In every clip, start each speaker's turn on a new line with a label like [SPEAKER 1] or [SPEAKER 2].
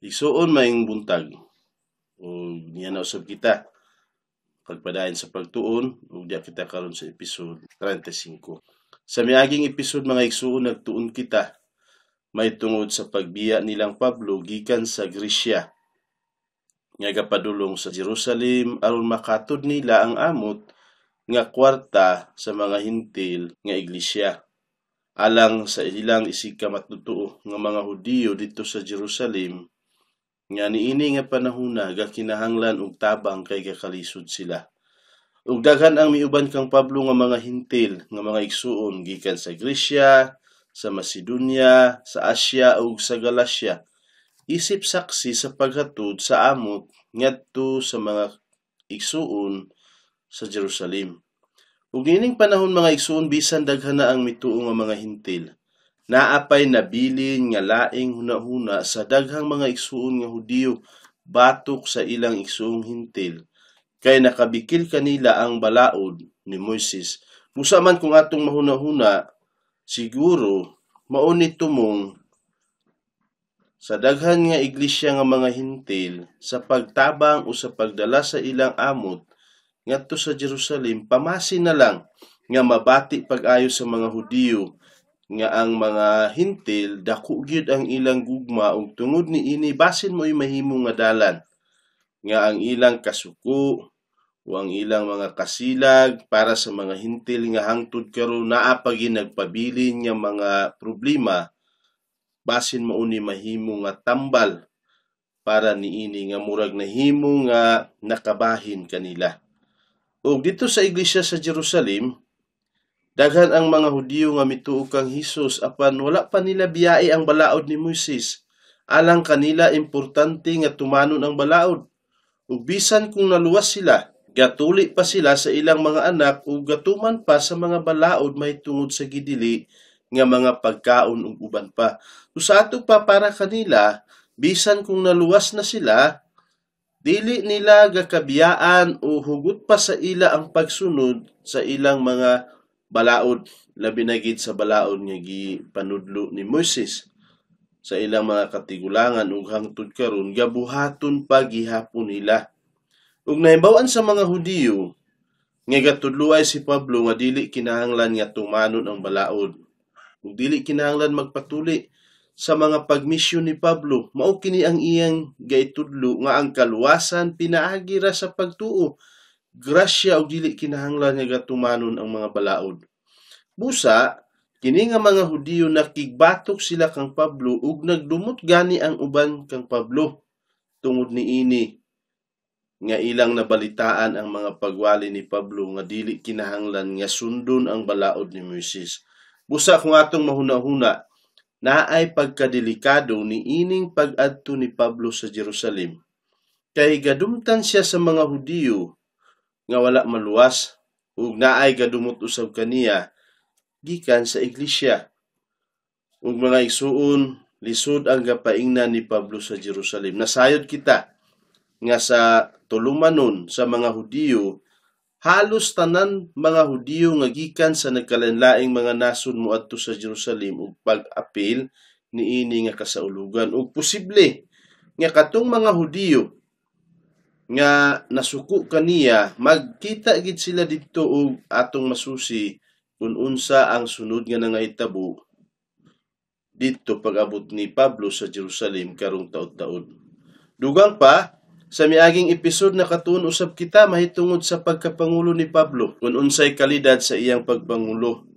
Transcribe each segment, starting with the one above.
[SPEAKER 1] Igsuon, maayong buntag. Ug niya na usab kita pagpadayon sa pagtuon ug diya kita karon sa episode 35. Sa miaging episode, mga igsuon, nagtuon kita may tungod sa pagbiya nilang Pablo gikan sa Gresya nga gapadulong sa Jerusalem aron makatud nila ang amot nga kwarta sa mga Hentil nga iglesia. Alang sa ilang isig ka matutuo nga mga Hudiyo didto sa Jerusalem nga niini nga panahona gakinahanglan og tabang kay gakalisod sila. Ug daghan ang miuban kang Pablo nga mga Hentil nga mga igsuon gikan sa Gresya, sa Macedonia, sa Asia ug sa Galacia, isip saksi sa paghatod sa amot ngadto sa mga igsuon sa Jerusalem. Ug niining panahon, mga igsuon, bisan daghan na ang mituo nga mga Hentil, naa pay nabilin nga laing hunahuna sa daghang mga igsuon nga Hudiyo batok sa ilang igsuong Hentil, kay nakabikil kanila ang balaod ni Moises. Busa man kung atong mahuna-huna, siguro mao ni tumong sa daghan nga iglesia nga mga Hentil sa pagtabang o sa pagdala sa ilang amot ngadto sa Jerusalem, pamasin na lang nga mabati pag-ayo sa mga Hudiyo nga ang mga Hentil dako gyud ang ilang gugma, ug tungod niini basin mo'y mahimo nga dalan nga ang ilang kasuko o ang ilang mga kasilag para sa mga Hentil nga hangtod karon naa pa gyud nagpabilin nga mga problema, basin mao ni mahimo nga tambal para niini nga murag nahimo nga nakabahin kanila. Ug didto sa iglesia sa Jerusalem, daghan ang mga Hudiyo nga mituo kang Hesus, apan wala pa nila biyai ang balaod ni Moises. Alang kanila, importante nga tumanon ang balaod. Ug bisan kung naluwas sila, gatuli pa sila sa ilang mga anak ug gatuman pa sa mga balaod mahitungod sa gidili nga mga pagkaon ug uban pa. So sa ato pa, para kanila, bisan kung naluwas na sila, dili nila gakabiyaan o hugot pa sa ila ang pagsunod sa ilang mga balaod, labi na gid sa balaod nga gipanudlo ni Moises sa ilang mga katigulangan ug hangtod karon gabuhaton pa gihapon nila. Ug nahibaw-an sa mga Hudiyo nga gatudloay si Pablo nga dili kinahanglan nga tumanon ang balaod ug dili kinahanglan magpatuli sa mga pagmisyon ni Pablo. Mao kini ang iyang gaitudlo nga ang kaluwasan pinaagi ra sa pagtuo, grasya, ug dili kinahanglan nga gatumanon ang mga balaod. Busa, kini nga mga Hudiyo nakigbatok sila kang Pablo ug nagdumot gani ang uban kang Pablo tungod niini nga ilang nabalitaan ang mga pagwali ni Pablo nga dili kinahanglan nga sundon ang balaod ni Moises. Busa kung atong mahuna-huna, naay pagkadelikado niining pag-adto ni Pablo sa Jerusalem. Kay gadumtan siya sa mga Hudiyo nga wala maluwas ug naay gadumot usab kaniya gikan sa iglesia. Ug mga igsuon, lisod ang gapaingnan ni Pablo sa Jerusalem. Nasayod kita nga sa tulumanon sa mga Hudiyo, halos tanan mga Hudiyo nga gikan sa nagkalainlaing mga nasod moadto sa Jerusalem ug pag-apil niini nga kasaulugan. Ug posible nga katong mga Hudiyo nga nasuko kaniya magkita gid sila didto ug atong masusi kung unsa ang sunod nga nangahitabo didto pag-abot ni Pablo sa Jerusalem karong taud-taud. Dugang pa, sa miaging episode nakatuon usab kita mahitungod sa pagkapangulo ni Pablo, kung unsay kalidad sa iyang pagpangulo.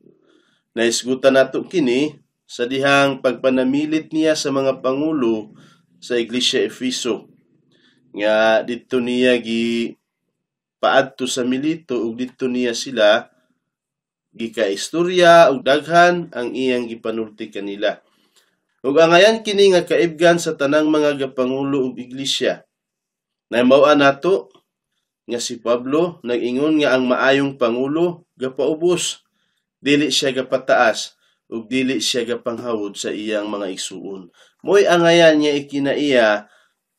[SPEAKER 1] Naisgutan nato kini sa dihang pagpanamilit niya sa mga pangulo sa Iglesia Efeso nga didto niya gi paadto sa Milito ug didto niya sila gikaistorya ug daghan ang iyang gipanulti kanila. Ug angayan kini nga kaibgan sa tanang mga gapangulo og iglesia. Nahibaw-an nato nga si Pablo nag-ingon nga ang maayong pangulo gapaubos, dili siya gapataas ug dili siya gapanghawod sa iyang mga igsuon. Mo'y angayan nga ikinaiya,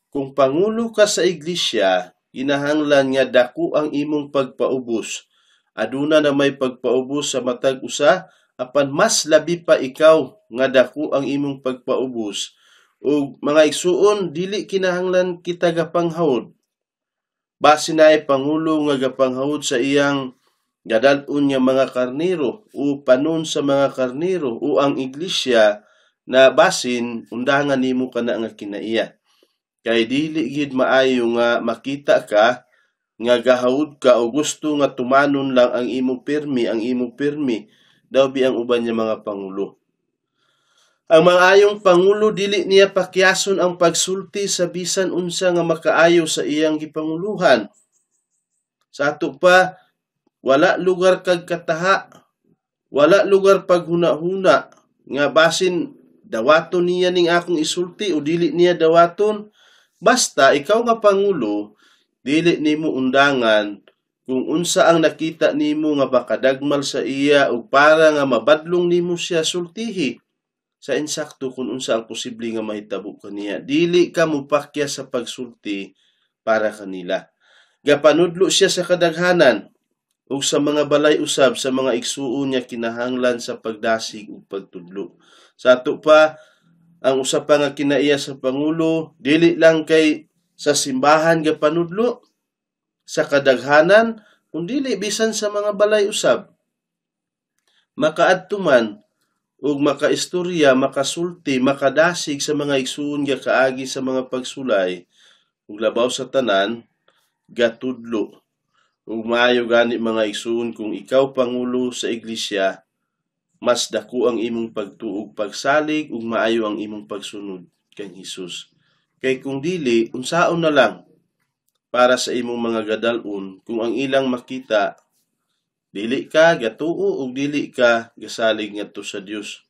[SPEAKER 1] kung pangulo ka sa iglesia, kinahanglan nga dako ang imong pagpaubos. Aduna na may pagpaubos sa matag usa, apan mas labi pa ikaw nga dako ang imong pagpaubos Ug mga igsuon, dili kinahanglan kita gapanghawod. Base naay pangulo nga gapanghawod sa iyang gadal-on nga mga karnero o panon sa mga karnero o ang iglesia na basin undangan nimo kana nga kinaiya. Kay dili gid maayo nga makita ka nga gahawod ka o gusto nga tumanon lang ang imo pirmi, ang imo pirmi, daw bi ang uban niya mga pangulo. Ang maayong pangulo dili niya pakyason ang pagsulti sa bisan unsa nga makaayo sa iyang gipanguluhan. Sa ato pa, wala lugar kag kataha, wala lugar paghuna-huna nga basin dawaton niya ning akong isulti o dili niya dawaton. Basta ikaw nga pangulo, dili nimo undangan kung unsa ang nakita nimo nga makadagmal sa iya o para nga mabadlong nimo siya sultihi sa insakto kung unsa ang posible nga mahitabo kaniya. Dili ka mopakya sa pagsulti para kanila. Gapanudlo siya sa kadaghanan ug sa mga balay usab sa mga igsuon niya kinahanglan sa pagdasig ug pagtudlo. Sa ato pa, ang usa pa nga kinaiya sa pangulo, dili lang kay sa simbahan gapanudlo sa kadaghanan, kundi bisan sa mga balay usab. Makaadto man ug makaistorya, makasulti, makadasig sa mga igsuon nga kaagi sa mga pagsulay ug labaw sa tanan gatudlo. Ug maayo gani mga igsuon kung ikaw pangulo sa iglesia, mas dako ang imong pagtuog pagsalig ug maayo ang imong pagsunod kang Hesus. Kay kung dili, unsaon na lang para sa imong mga gadal-on kung ang ilang makita dili ka gatuo ug dili ka gasalig ngadto sa Dios.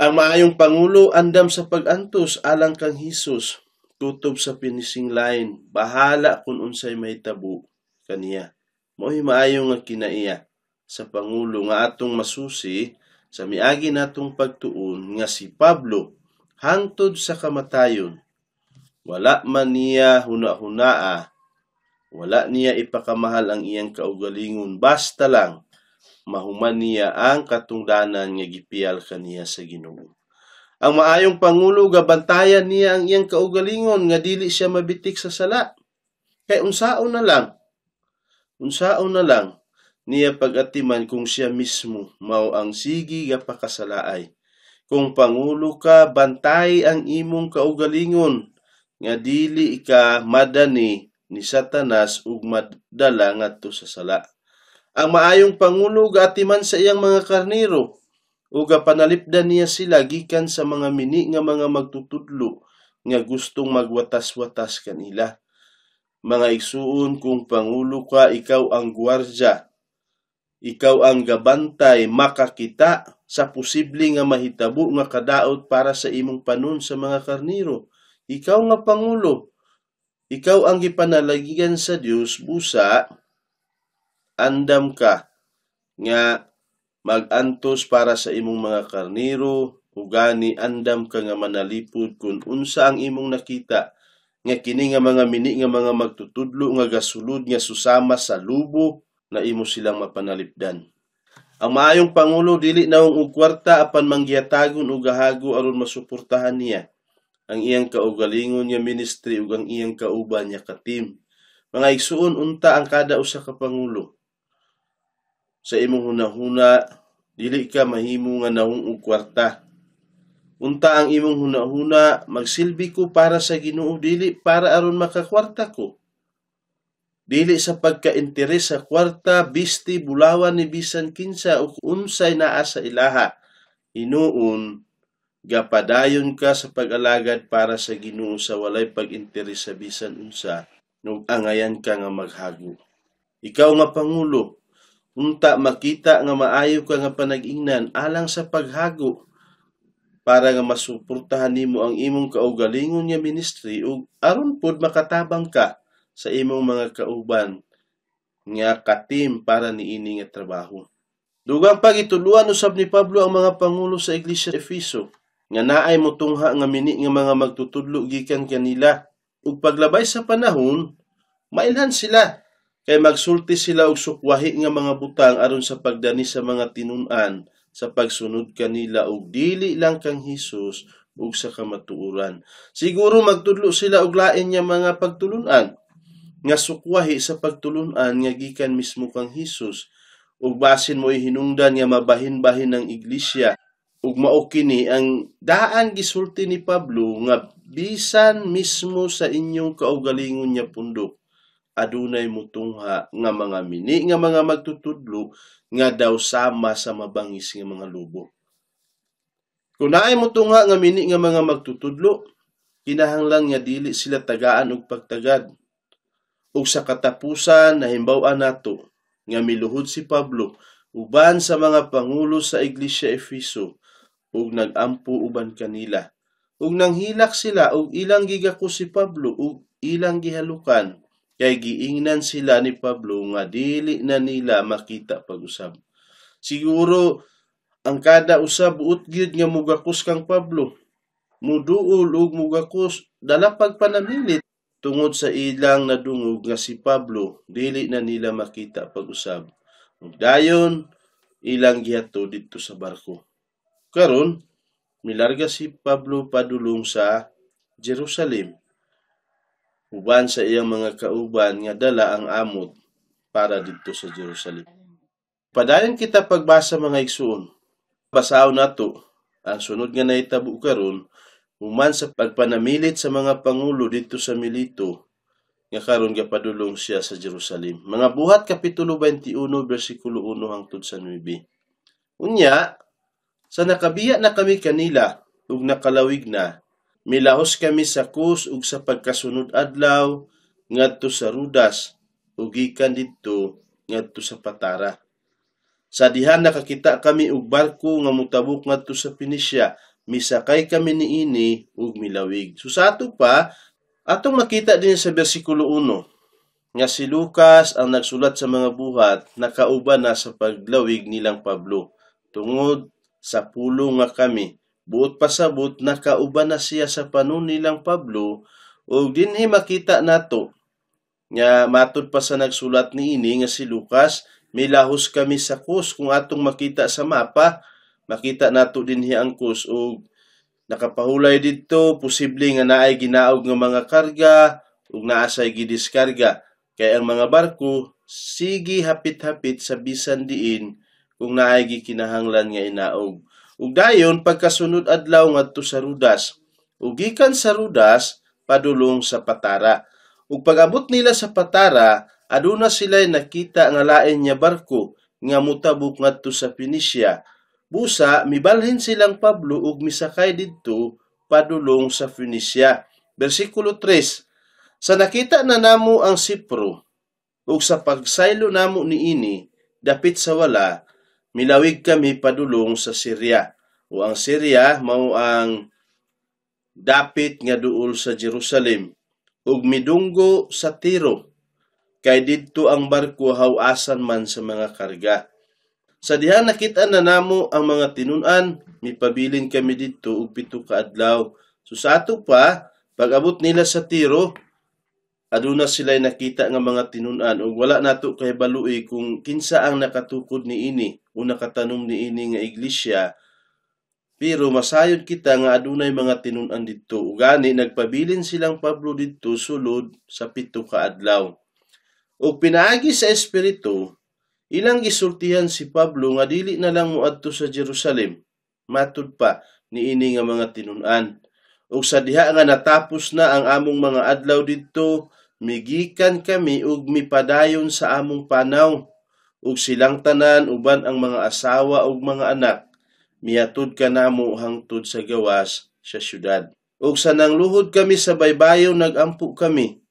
[SPEAKER 1] Ang maayong pangulo andam sa pag-antos alang kang Hesus, kutob sa finishing line, bahala kung unsay mahitabo kaniya. Mao'y maayo nga kinaiya sa pangulo nga atong masusi sa miagi natong pagtuon nga si Pablo hangtod sa kamatayon. Wala man niya huna-hunaa, wala niya ipakamahal ang iyang kaugalingon, basta lang mahuman niya ang katungdanan nga gipiyal kaniya sa Ginoo. Ang maayong pangulo gabantayan niya ang iyang kaugalingon nga dili siya mabitik sa sala. Kay unsaon na lang niya pag-atiman kung siya mismo mao ang sige gapakasalaay. Kung pangulo ka, bantay ang imong kaugalingon nga dili ka madani ni Satanas ug madala ngadto sa sala. Ang maayong pangulo gaatiman sa iyang mga karnero ug gapanalipdan niya sila gikan sa mga mini nga mga magtutudlo nga gustong magwatas-watas kanila. Mga igsuon, kung pangulo ka, ikaw ang gwardya, ikaw ang gabantay makakita sa posible nga mahitabo nga kadaot para sa imong panon sa mga karnero. Ikaw nga pangulo, ikaw ang gipanalagigan sa Dios, busa andam ka nga magantos para sa imong mga karnero, ugani andam ka nga manalipod kung unsa ang imong nakita nga kini nga mga mini nga mga magtutudlo nga gasulod nga susama sa lubo na imo silang mapanalipdan. Ang maayong pangulo dili naong og kwarta apan manggiyatagon og gahago aron masuportahan niya ang iyang kaugalingon nga ministry ug ang iyang kauban niya ka-team. Mga igsuon, unta ang kada usa ka pangulo. Sa imong hunahuna, dili ka mahimo nga naong og kwarta. Unta ang imong hunahuna, magsilbi ko para sa Ginoo, dili para aron makakwarta ko. Dili sa pagka-interes sa kwarta, bisti, bulawan ni bisan kinsa o unsay naa sa ilaha. Hinuon, gapadayon ka sa pag-alagad para sa Ginoo sa walay pag-interes sa bisan unsa, nung angayan ka nga maghago. Ikaw nga pangulo, unta makita nga maayo ka nga panag-ingnan alang sa paghago para nga masuportahan nimo ang imong kaugalingon nga ministry ug aron pod makatabang ka sa imong mga kauban nga katim para niini nga trabaho. Dugang pagituluan usab ni Pablo ang mga pangulo sa Iglesia Efeso nga naay motungha nga mini nga mga magtutudlo gikan kanila ug paglabay sa panahon mailhan sila kay magsulti sila og sukwahi nga mga butang aron sa pagdani sa mga tinun-an sa pagsunod kanila ug dili lang kang Hesus ug sa kamatuoran. Siguro magtudlo sila og lain nga mga pagtulunan nga sukwahi sa pagtulunan nga gikan mismo kang Hesus, ug basin mo'y hinungdan nga mabahin-bahin ang iglesia. Ug mao kini ang daan gisulti ni Pablo nga bisan mismo sa inyong kaugalingon nga pundok adunay mutungha nga mga mini nga mga magtutudlo nga daw sama sa mabangis nga mga lobo. Kung naay mutungha nga mini nga mga magtutudlo, kinahanglan nga dili sila tagaan og pagtagad. Ug sa katapusan nahimbaw-an nato nga miluhod si Pablo uban sa mga pangulo sa Iglesia Efeso ug nagampo uban kanila. Ug nanghilak sila ug ilang gigakos si Pablo ug ilang gihalukan, kay giingnan sila ni Pablo nga dili na nila makita pag-usab. Siguro ang kada usa buot gyud nga mugakos kang Pablo, muduol ug mugakos dala pagpanamilit tungod sa ilang nadungog nga si Pablo dili na nila makita pag-usab. Ug dayon ilang gihato didto sa barko. Karon milarga si Pablo padulong sa Jerusalem uban sa iyang mga kauban nga dala ang amot para didto sa Jerusalem. Padayon kita pagbasa, mga igsuon. Basahon nato ang sunod nga nahitabo karon human sa pagpanamilit sa mga pangulo didto sa Milito nga karon gapadulong siya sa Jerusalem. Mga Buhat kapitulo 21 bersikulo 1 hangtod sa 9. Unya sa nakabiya na kami kanila ug nakalawig na, milahos kami sa Kos ug sa pagkasunod adlaw ngadto sa Rudas ug gikan didto ngadto sa Patara. Sa diha nakakita kami og barko nga motabok ngadto sa Phoenicia, misakay kami niini ug milawig. So sa ato pa, atong makita din sa bersikulo 1 nga si Lucas ang nagsulat sa Mga Buhat, nakauban na sa paglawig nilang Pablo tungod sa pulong nga kami. Buot pasabot nakauban na siya sa panon nilang Pablo, ug dinhi makita nato nga matud pa sa nagsulat niini nga si Lucas, milahos kami sa Kos. Kung atong makita sa mapa, makita nato dinhi ang Kos ug nakapahulay didto, posible nga naay ginaog nga mga karga ug naa say gidiskarga kay ang mga barko sige hapit-hapit sa bisan diin kung naay gikinahanglan nga inaog. Ug dayon pagkasunod adlaw ngadto sa Rudas, ug gikan sa Rudas padulong sa Patara. Ug pag-abot nila sa Patara, aduna sila nakita nga lain nga barko nga motabok ngadto sa Phoenicia. Busa mibalhin silang Pablo ug misakay didto padulong sa Phoenicia. Bersikulo 3. Sa nakita na namo ang Sipro ug sa pagsaylo namo niini dapit sa wala, milawig kami padulong sa Syria. O ang Syria mao ang dapit nga duol sa Jerusalem, ug midunggo sa Tiro kay didto ang barko hawasan man sa mga karga. Sa diha nakita na namo ang mga tinun-an, mipabilin kami didto og 7 ka adlaw. So sa ato pa, pag-abot nila sa Tiro, aduna sila nakita nga mga tinun-an ug wala nato kahibaloi kung kinsa ang nakatukod niini o nakatanom niini nga iglesia, pero masayod kita nga adunay mga tinun-an didto. Ug gani nagpabilin silang Pablo didto sulod sa 7 ka adlaw. Ug pinaagi sa Espiritu, ilang gisultihan si Pablo nga dili na lang moadto sa Jerusalem, matud pa niini nga mga tinun-an. Ug sa diha nga natapos na ang among mga adlaw didto, migikan kami ug mipadayon sa among panaw. Ug silang tanan uban ang mga asawa ug mga anak, mihatod kanamo hangtod sa gawas sa syudad. Ug sa nangluhod kami sa baybayon, nagampo kami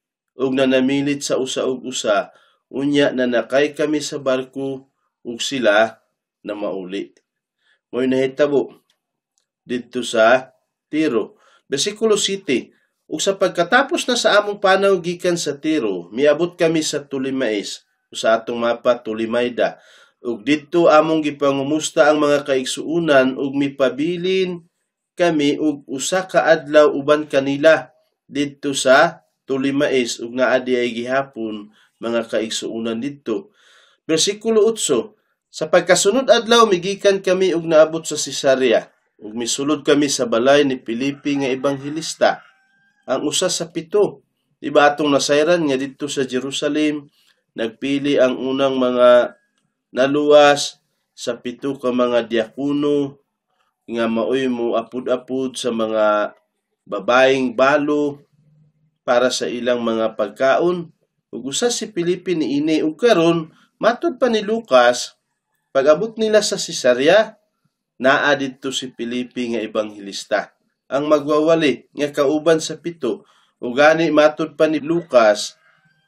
[SPEAKER 1] ug nanamilit sa usa ug usa, unya nanakay kami sa barko ug sila na mauli. Mo'y nahitabo didto sa Tiro. Bersikulo 7. Ug sa pagkatapos na sa among panaw gikan sa Tiro, miabot kami sa Tulimais, o sa atong mapa Tulimayda. Ug didto among gipangumusta ang mga kaigsuonan ug mipabilin kami og usa ka adlaw uban kanila didto sa Tulimais, ug naa diay gihapon mga kaigsuonan didto. Bersikulo 8. Sa pagkasunod adlaw migikan kami ug naabot sa Cesarea. Ug misulod kami sa balay ni Felipe nga ebanghelista, ang usa sa pito. Di ba atong nasayran nga didto sa Jerusalem nagpili ang unang mga naluwas sa pito ka mga diakono nga maoy mo apud-apud sa mga babaeng balo para sa ilang mga pagkaon? Ug usa si Felipe niini. Ug karon, matud pa ni Lucas, pag-abot nila sa Cesarea, naa didto si Felipe nga ebanghelista, ang magwawali nga kauban sa pito. Ug gani matud pa ni Lucas,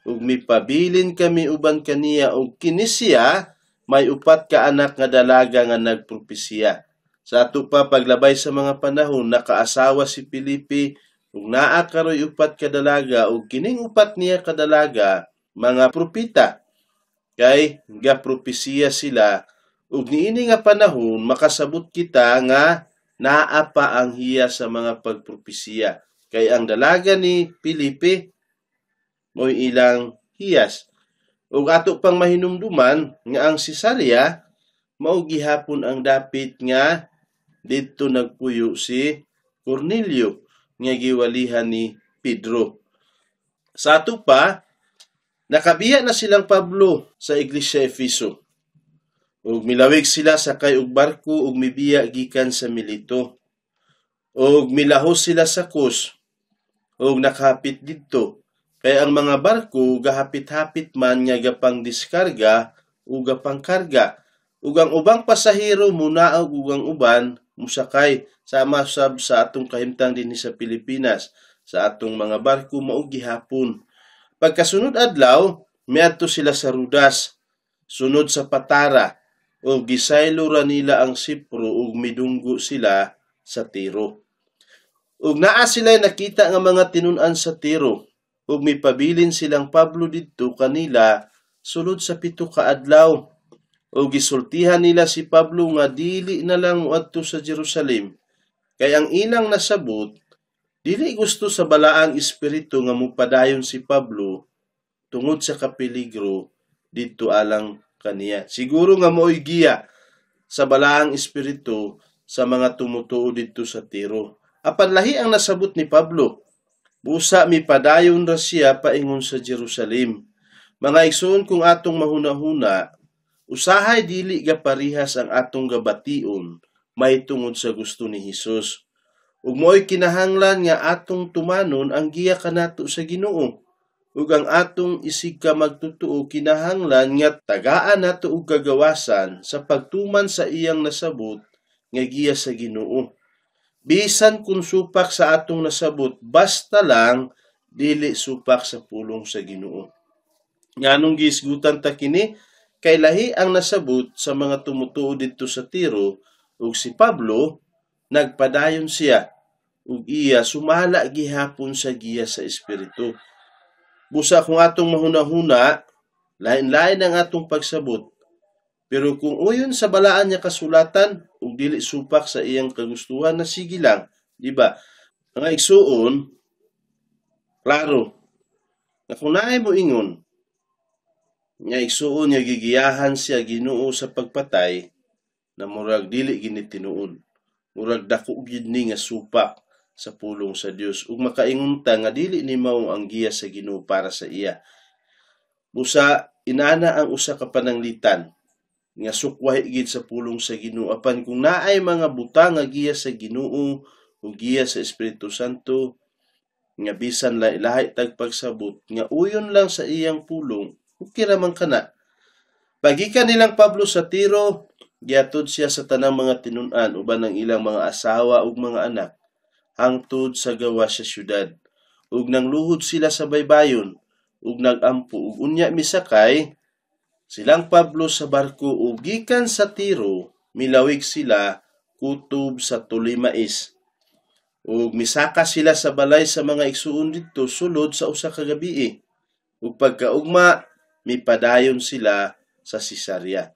[SPEAKER 1] ug mipabilin kami uban kaniya, ug kini siya may upat ka anak nga dalaga nga nagpropesiya. Sa ato pa paglabay sa mga panahon, nakaasawa si Felipe ug naa karoy upat ka dalaga, ug kining upat niya ka dalaga mga propeta kay gapropesiya sila. Ug niini nga panahon makasabot kita nga naa pa ang hiya sa mga pagpropesiya kay ang dalaga ni Felipe mo'y ilang hiyas. Ug ato pang mahinumduman nga ang Cesarea mao gihapon ang dapit nga didto nagpuyo si Cornelio nga giwalihan ni Pedro. Sa ato pa, nakabiya na silang Pablo sa iglesia Efeso. Ug milawig sila sakay og barko ug mibiya gikan sa Milito. Ug milahos sila sa Kos ug nakahapit didto. Kay ang mga barko gahapit-hapit man nga gapang diskarga ug gapangkarga. Ug ang ubang pasahero munaog ug ang uban musakay, sama sab sa atong kahimtang dinhi sa Pilipinas sa atong mga barko, mao gihapon. Pagkasunod adlaw, miadto sila sa Rodas, sunod sa Patara, ug gisaylo ra nila ang Sipro ug midunggo sila sa Tiro. Ug naa sila nakita nga mga tinun-an sa Tiro, ug mipabilin silang Pablo didto kanila sulod sa 7 ka adlaw. Ug gisultihan nila si Pablo nga dili na lang moadto sa Jerusalem, kay ang ilang nasabot dili gusto sa balaang espiritu nga mopadayon si Pablo tungod sa kapeligro didto alang kaniya. Siguro nga maoy giya sa balaang espiritu sa mga tumutuo didto sa Tiro. Apan lahi ang nasabot ni Pablo. Busa mipadayon ra siya paingon sa Jerusalem. Mga igsoon, kung atong mahuna-huna, usahay dili gaparihas ang atong gabation may tungod sa gusto ni Hesus. Ug mo'y kinahanglan nga atong tumanon ang giya kanato sa Ginoo. Ug ang atong isig ka magtutuo kinahanglan nga tagaan nato og kagawasan sa pagtuman sa iyang nasabot nga giya sa Ginoo. Bisan kung supak sa atong nasabot, basta lang dili supak sa pulong sa Ginoo. Nganong giisgutan ta kini? Kay lahi ang nasabot sa mga tumutuo didto sa Tiro, ug si Pablo nagpadayon siya ug iya sumala gihapon sa giya sa Espiritu. Busa kung atong mahuna-huna, lain-lain ang atong pagsabot. Pero kung uyon sa balaan niya kasulatan ug dili supak sa iyang kagustuhan, na sige lang, di ba? Mga igsuon, klaro na kung naay mo ingon nga igsuon nga gigiyahan siya Ginoo sa pagpatay, na murag dili gini tinuod. Murag dako gyud ni nga supak sa pulong sa Dios, ug makaingon ta nga dili ni mao ang giya sa Ginoo para sa iya. Busa inana ang usa ka pananglitan nga sukwahi gid sa pulong sa Ginoo. Apan kung naay mga butang nga giya sa Ginoo ug giya sa Espiritu Santo nga bisan lahi tag pagsabot nga uyon lang sa iyang pulong, okay ra man kana. Pagikan nilang Pablo sa Tiro, giatod siya sa tanang mga tinun-an uban ang ilang mga asawa ug mga anak hangtod sa gawas sa syudad. Ug nangluhod sila sa baybayon ug nagampo, ug unya misakay silang Pablo sa barko ug gikan sa Tiro milawig sila kutob sa Ptolemais. Ug misaka sila sa balay sa mga igsuon didto sulod sa usa ka gabii. Ug pagkaugma mipadayon sila sa Cesarea.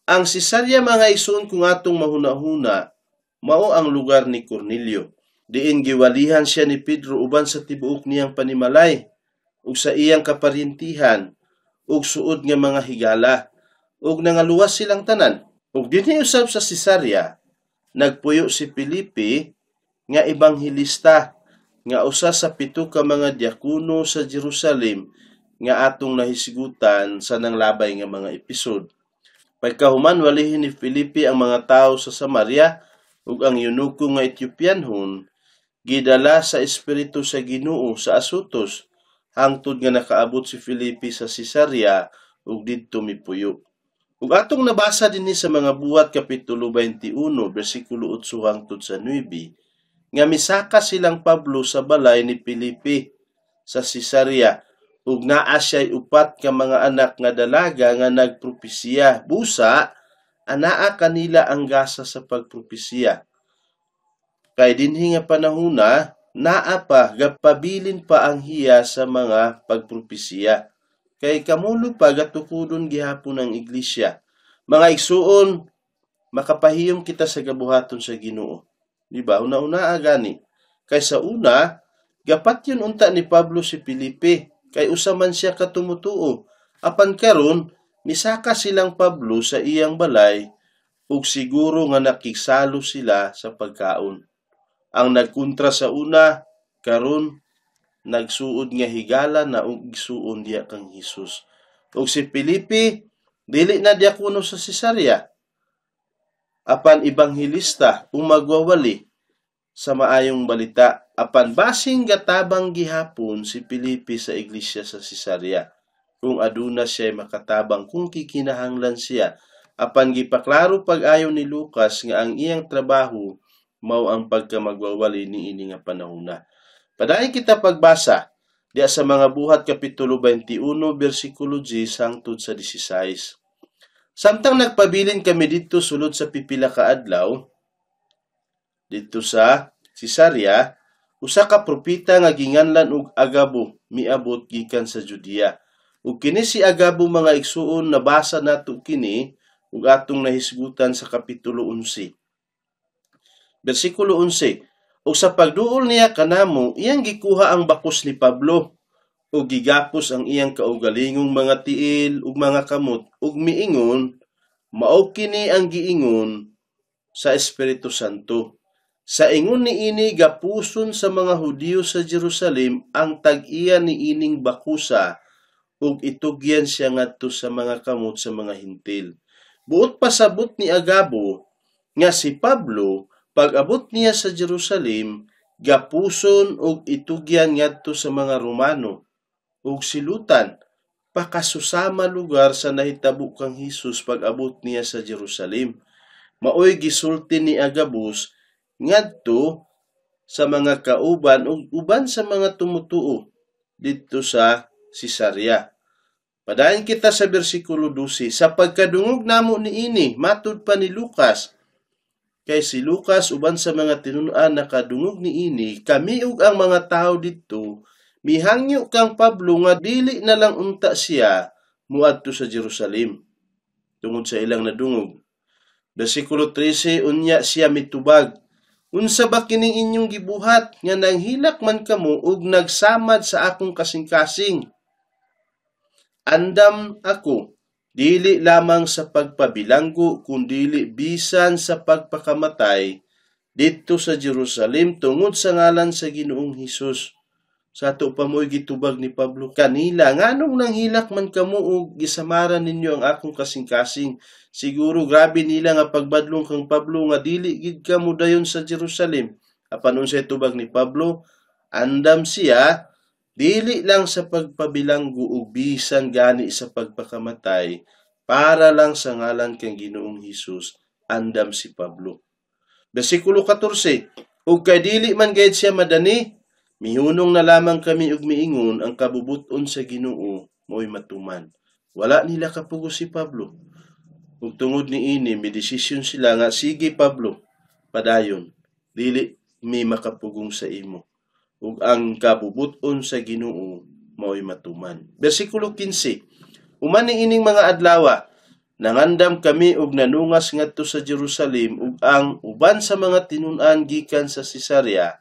[SPEAKER 1] Ang Cesarea, mga igsuon, kung atong mahuna-huna, mao ang lugar ni Cornelio. Diin giwalihan siya ni Pedro uban sa tibuok niyang panimalay ug sa iyang kaparyentihan ug suod nga mga higala, ug nangaluwas silang tanan. Ug dinhi usab sa Cesarea, Nagpuyo si Felipe nga ebanghelista nga usa sa 7 ka mga diakono sa Jerusalem nga atong nahisgutan sa nanglabay nga mga episode. Pagkahuman walihin ni Felipe ang mga tawo sa Samaria ug ang eunuko nga Ethiopianhon gidala sa Espiritu sa Ginoo sa Azotus hangtod nga nakaabot si Felipe sa Cesarea ug didto mipuyo. Ug atong nabasa dinhi sa mga Buhat kapitulo 21 bersikulo 8 hangtod sa 9 nga misaka silang Pablo sa balay ni Felipe sa Cesarea ug naa siya'y 4 ka mga anak nga dalaga nga nagpropesiya. Busa anaa kanila ang gasa sa pagpropesiya. Kay dinhi nga panahona naa pa gapabilin pa ang hiya sa mga pagpropesiya. Kay kamulo pa gatukudon gihapon ang iglesia. Mga igsuon, makapahiyom kita sa gabuhaton sa Ginoo. Di ba? Una-una gani. Kay sa una, gapatyon unta ni Pablo si Felipe, kay usa man siya katumutuo. Apan karon, misaka silang Pablo sa iyang balay ug siguro nga nakigsalo sila sa pagkaon. Ang nagkontra sa una, karon nagsuod nga higala na og igsuon diya kang Hesus. Ug si Felipe dili na diakono sa Cesarea, apan ebanghelista ug magwawali sa maayong balita. Apan basing gatabang gihapon si Felipe sa iglesia sa Cesarea kung aduna siya makatabang kung kikinahanglan siya. Apan gipaklaro pag-ayo ni Lucas nga ang iyang trabaho mao ang pagkamagwawali niini nga panahona. Padayon kita pagbasa diya sa mga Buhat kapitulo 21 bersikulo 10 hangtod sa 16. Samtang nagpabilin kami didto sulod sa pipila ka adlaw didto sa Cesarea, usa ka propeta nga ginganlan og Agabo miabot gikan sa Judea. Ug kini si Agabo, mga igsuon, nabasa nato kini ug atong nahisgutan sa kapitulo 11. Bersikulo 11. Ug sa pagduol niya kanamo, iyang gikuha ang bakos ni Pablo ug gigapos ang iyang kaugalingong mga tiil ug mga kamot ug miingon, mao kini ang giingon sa Espiritu Santo. Sa ingon niini gapuson sa mga Hudiyo sa Jerusalem ang tag-iya niining bakusa ug itugyan siya ngadto sa mga kamot sa mga Hintil. Buot pasabot ni Agabo nga si Pablo pag-abot niya sa Jerusalem, gapuson og itugyan ngadto sa mga Romano ug silutan pakasusama lugar sa nahitabo kang Hesus pag-abot niya sa Jerusalem. Maoy gisulti ni Agabus ngadto sa mga kauban ug uban sa mga tumutuo didto sa Cesarea. Padayon kita sa bersikulo 12. Sa pagkadungog namo niini, matud pa ni Lucas, kay si Lucas uban sa mga tinun-an nakadungog niini, kami ug ang mga tawo didto mihangyo kang Pablo nga dili na lang unta siya muadto sa Jerusalem tungod sa ilang nadungog. Bersikulo 13, unya siya mitubag, unsa ba kining inyong gibuhat nga nanghilak man kamo ug nagsamad sa akong kasing-kasing? Andam ako dili lamang sa pagpabilanggo kundili bisan sa pagpakamatay didto sa Jerusalem tungod sa ngalan sa Ginoong Hesus. Sa ato pa mo'y gitubag ni Pablo kanila, nganong nanghilak man kamo og gisamaran ninyo ang akong kasing-kasing? Siguro grabe nila nga pagbadlong kang Pablo nga dili gid kamo dayon sa Jerusalem. Apan unsay tubag ni Pablo? Andam siya dili lang sa pagpabilanggo ug bisan gani sa pagpakamatay, para lang sa ngalan kang Ginoong Hesus, andam si Pablo. Bersikulo 14, ug kay dili man gayud siya madani, mihunong na lamang kami ug miingon ang kabubut-on sa Ginoo mo'y matuman. Wala nila kapugos si Pablo. Ug tungod niini midesisyon sila nga sige Pablo, padayon, dili mi makapugong sa imo. Ug ang kabubut-on sa Ginoo mao'y matuman. Bersikulo 15. Human niining mga adlawa, nangandam kami og nanungas ngadto sa Jerusalem ug ang uban sa mga tinun-an gikan sa Cesarea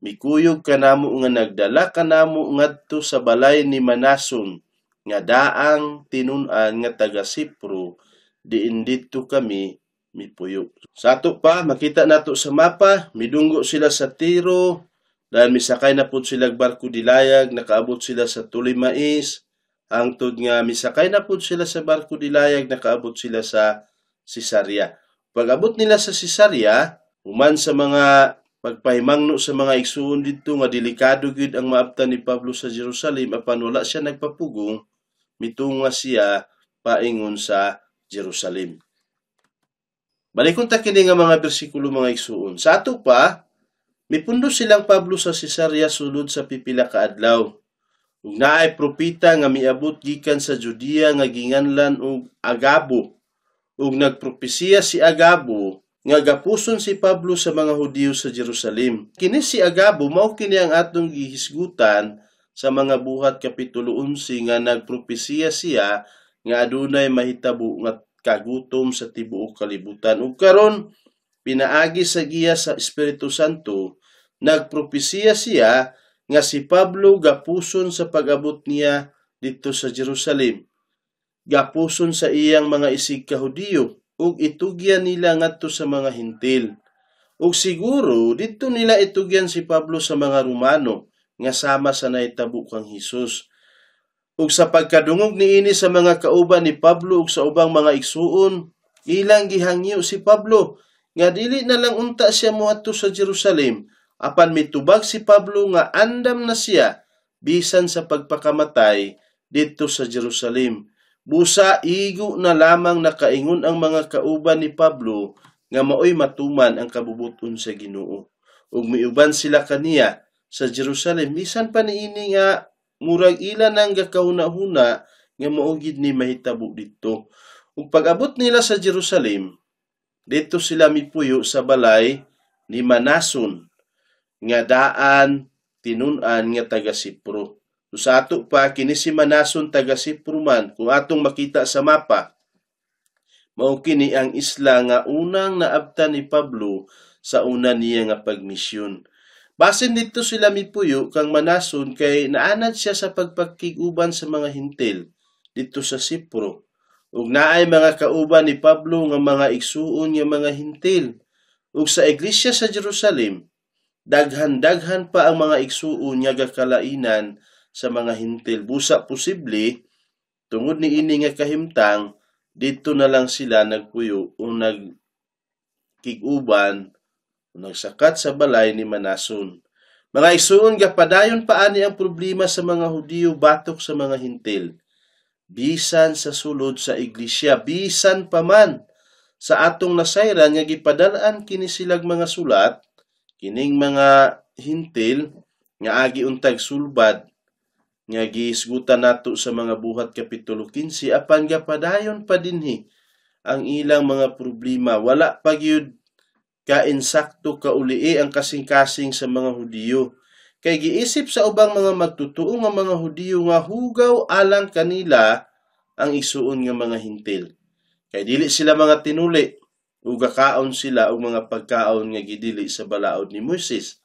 [SPEAKER 1] mikuyog kanamo nga nagdala kanamo ngadto sa balay ni Manason nga daang tinun-an nga taga Sipro, diin didto kami mipuyo. Sa ato pa, makita nato sa mapa, midunggo sila sa Tiro, dahil misakay na pud sila barko dilayag, nakaabot sila sa Ptolemais, hangtod nga misakay na pud sila sa barko dilayag, nakaabot sila sa Cesarea. Pag-abot nila sa Cesarea, human sa mga pagpahimangno sa mga igsuon didto nga delikado gyud ang maabtan ni Pablo sa Jerusalem, apan wala siya nagpapugong, mitunga siya paingon sa Jerusalem. Balikon ta kini nga mga bersikulo, mga igsuon. Sa ato pa, mipundo silang Pablo sa Cesarea sulod sa pipila ka adlaw. Ug naay propeta nga miabot gikan sa Judea nga ginganlan og Agabo. Ug nagpropesiya si Agabo nga gapuson si Pablo sa mga Hudiyo sa Jerusalem. Kini si Agabo mao kini ang atong gihisgutan sa mga Buhat kapitulo 11 nga nagpropesiya siya nga adunay mahitabo nga kagutom sa tibuok kalibutan. Ug karon pinaagi sa giya sa Espiritu Santo, nagpropesiya siya nga si Pablo gapuson sa pag-abot niya didto sa Jerusalem. Gapuson sa iyang mga isig ka Hudiyo ug itugyan nila ngadto sa mga Hintil. Ug siguro didto nila itugyan si Pablo sa mga Romano nga sama sa nahitabo kang Hesus. Ug sa pagkadungog niini sa mga kauban ni Pablo ug sa ubang mga igsuon, ilang gihangyo si Pablo nga dili na lang unta siya moadto sa Jerusalem, apan mitubag si Pablo nga andam na siya bisan sa pagpakamatay didto sa Jerusalem. Busa igo na lamang nakaingon ang mga kauban ni Pablo nga maoy matuman ang kabubuton sa Ginoo. Ug miuban sila kaniya sa Jerusalem bisan pa niini nga murag ila nang gakahuna-huna nga mao gid ni mahitabo didto. Ug pag-abot nila sa Jerusalem, didto sila mipuyo sa balay ni Manason nga daan tinun-an nga taga Sipro. So sa ato pa, kini si Manason taga Sipro man, kung atong makita sa mapa, mao kini ang isla nga unang naabtan ni Pablo sa una niya nga pagmisyon. Basin didto sila mipuyo kang Manason kay naanad siya sa pagpakig-uban sa mga Hintil didto sa Sipro. Ug naay mga kauban ni Pablo nga mga igsuon nga mga Hintil. Ug sa iglesia sa Jerusalem, daghan-daghan pa ang mga igsuon nga gakalainan sa mga Hintil. Busa posible, tungod niini nga kahimtang, didto na lang sila nagpuyo o nagkig-uban o nagsakat sa balay ni Manason. Mga igsuon, gapadayon pa ani ang problema sa mga Hudiyo batok sa mga Hintil. Bisan sa sulod sa iglesia, bisan pa man sa atong nasayran nga gipadal-an kini silag mga sulat, kining mga Hintil nga agi untag sulbad nga gihisgutan nato sa mga Buhat kapitulo 15, apan gapadayon pa dinhi ang ilang mga problema. Wala pa gyud ka-insakto kaulii ang kasing-kasing sa mga Hudiyo. Kay giisip sa ubang mga magtutuo nga mga Hudiyo nga hugaw alang kanila ang isuon nga mga Hintil. Kay dili sila mga tinuli ug gakaon sila og mga pagkaon nga gidili sa balaod ni Moises.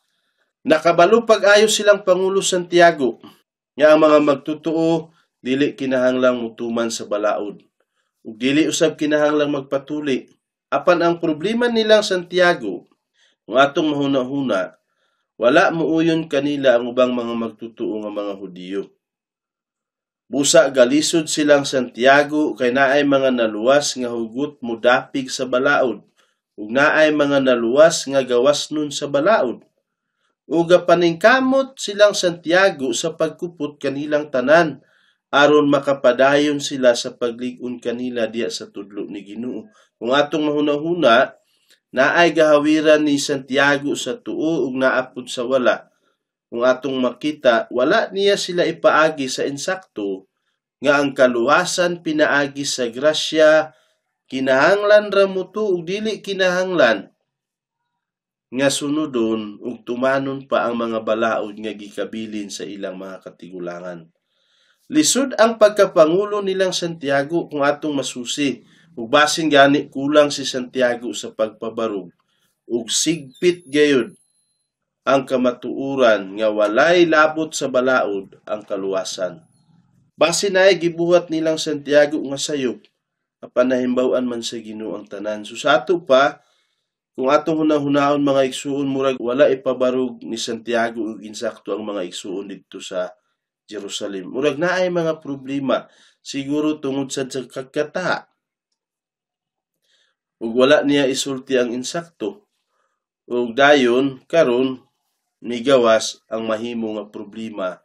[SPEAKER 1] Nakabalo pag-ayo silang Pangulo Santiago nga ang mga magtutuo dili kinahanglang mutuman sa balaod ug dili usab kinahanglang magpatuli. Apan ang problema nilang Santiago, kung atong mahuna-huna, wala muuyon kanila ang ubang mga magtutuo nga mga Hudiyo. Busa galisod silang Santiago kay naay mga naluwas nga hugot mudapig sa balaod ug naay mga naluwas nga gawas nun sa balaod. Ug paningkamot silang Santiago sa pagkupot kanilang tanan aron makapadayon sila sa paglig-on kanila diya sa tudlo ni Ginoo. Kung atong mahuna-huna, naay gahawiran ni Santiago sa tuo ug naapod sa wala. Kung atong makita, wala niya sila ipaagi sa insakto nga ang kaluwasan pinaagi sa grasya, kinahanglan ra motuo ug dili kinahanglan nga sunodon ug tumanon pa ang mga balaod nga gikabilin sa ilang mga katigulangan. Lisod ang pagkapangulo nilang Santiago kung atong masusi, ug basin gani kulang si Santiago sa pagpabarog ug sigpit gayud ang kamatuoran nga walay labot sa balaod ang kaluwasan. Basin ay gibuhat nilang Santiago nga sayop Apan nahimbaw-an man sa Ginoo ang tanan. So sa ato pa, kung atong hunahunaon, mga igsuon, murag wala ipabarog ni Santiago ug insakto ang mga igsuon didto sa Jerusalem. Murag naay mga problema siguro tungod sad sa kagkataha. Ug wala niya isulti ang insakto. Ug dayon karon migawas ang mahimo nga problema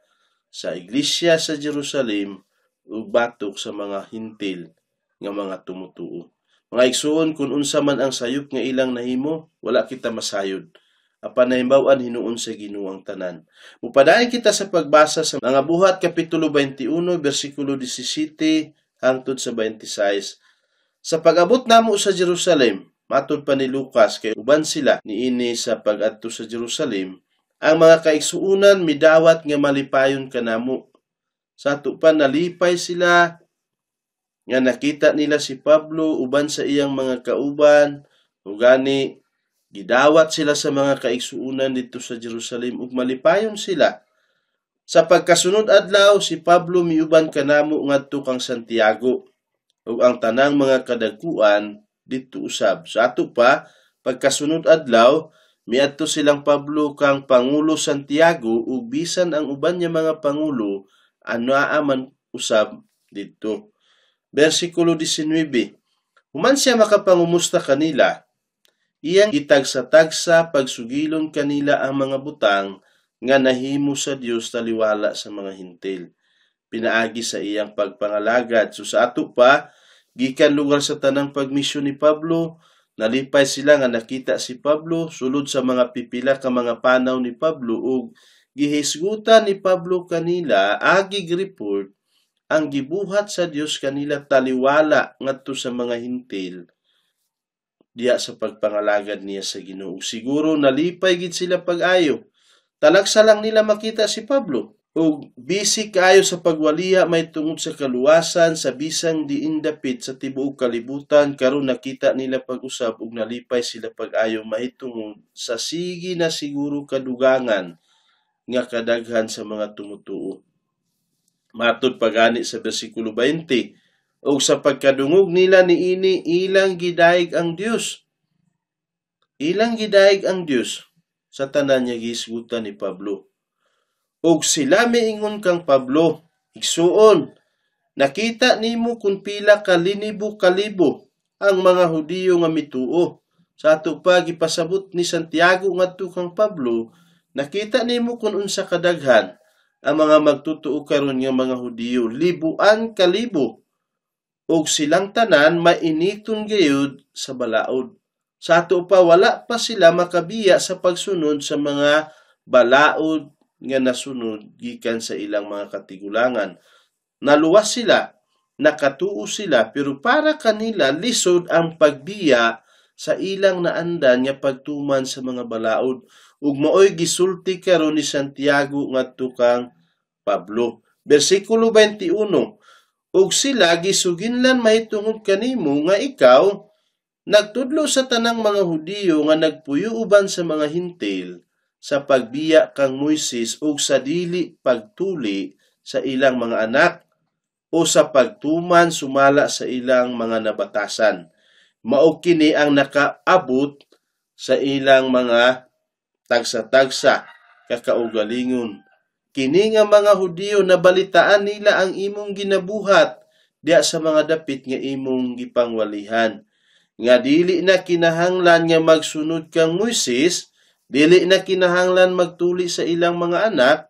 [SPEAKER 1] sa iglesia sa Jerusalem ug batok sa mga Hentil nga mga tumutuo. Mga igsuon, kung unsa man ang sayop nga ilang nahimo, wala kita masayod. Apan nahimbaw-an hinuon sa Ginoo ang tanan. Mupadayon kita sa pagbasa sa Mga Buhat kapitulo 21 bersikulo 17 hangtod sa 26. Sa pag-abot namo sa Jerusalem, matod pa ni Lucas kay uban sila niini sa pag-adto sa Jerusalem, ang mga kaigsuonan midawat nga malipayon kanamo. Sa ato pa, nalipay sila nga nakita nila si Pablo uban sa iyang mga kauban, ug gani gidawat sila sa mga kaigsuonan didto sa Jerusalem ug malipayon sila. Sa pagkasunod adlaw, si Pablo miuban kanamo ngadto kang Santiago ug ang tanang mga kadagkuan didto usab. Sa ato pa, pagkasunod adlaw, miadto silang Pablo kang Pangulo Santiago ug bisan ang uban niya mga pangulo anaa man usab didto. Versikulo 19. Human siya makapangumusta kanila, iyang gitagsa-tagsa pagsugilon kanila ang mga butang nga nahimo sa Dios taliwala sa mga Hentil pinaagi sa iyang pagpangalagad. So sa ato pa, gikan lugar sa tanang pagmisyon ni Pablo, nalipay sila nga nakita si Pablo sulod sa mga pipila ka mga panaw ni Pablo ug gihisgutan ni Pablo kanila agig report ang gibuhat sa Dios kanila taliwala ngadto sa mga Hentil diya sa pagpangalagad niya sa Ginoo. Siguro nalipay gid sila pag-ayo. Talagsa lang nila makita si Pablo. Ug busy kaayo sa pagwaliha may tungod sa kaluwasan sa bisang diin dapit sa tibuok kalibutan, karon nakita nila pag-usab ug nalipay sila pag-ayo mahitungod sa sige na siguro kadugangan nga kadaghan sa mga tumutuo. Matod pagani sa bersikulo 20, ug sa pagkadungog nila niini, ilang gidayeg ang Dios. Ilang gidayeg ang Dios sa tanan niya gihisgutan ni Pablo. Ug sila miingon kang Pablo, "Igsuon, nakita nimo kung pila ka linibo kalibo ang mga Hudiyo nga mituo." Sa ato pa, gipasabot ni Santiago ngadto kang Pablo, nakita nimo kung unsa kadaghan ang mga magtutuo karon nga mga Hudiyo, libuan kalibo, ug silang tanan mainiton gayud sa balaod. Sa ato pa, wala pa sila makabiya sa pagsunod sa mga balaod nga nasunod gikan sa ilang mga katigulangan. Naluwas sila, nakatuo sila, pero para kanila lisod ang pagbiya sa ilang naandan nga pagtuman sa mga balaod. Ug maoy gisulti karon ni Santiago ngadto kang Pablo. Bersikulo 21, ug sila gisuginlan mahitungod kanimo nga ikaw nagtudlo sa tanang mga Hudiyo nga nagpuyo uban sa mga Hentil sa pagbiya kang Moises ug sa dili pagtuli sa ilang mga anak o sa pagtuman sumala sa ilang mga nabatasan. Mao kini ang nakaabot sa ilang mga tagsa-tagsa kakaugalingon. Kini nga mga Hudiyo nabalitaan nila ang imong ginabuhat diya sa mga dapit nga imong gipangwalihan. Nga dili na kinahanglan nga magsunod kang Moises, dili na kinahanglan magtuli sa ilang mga anak,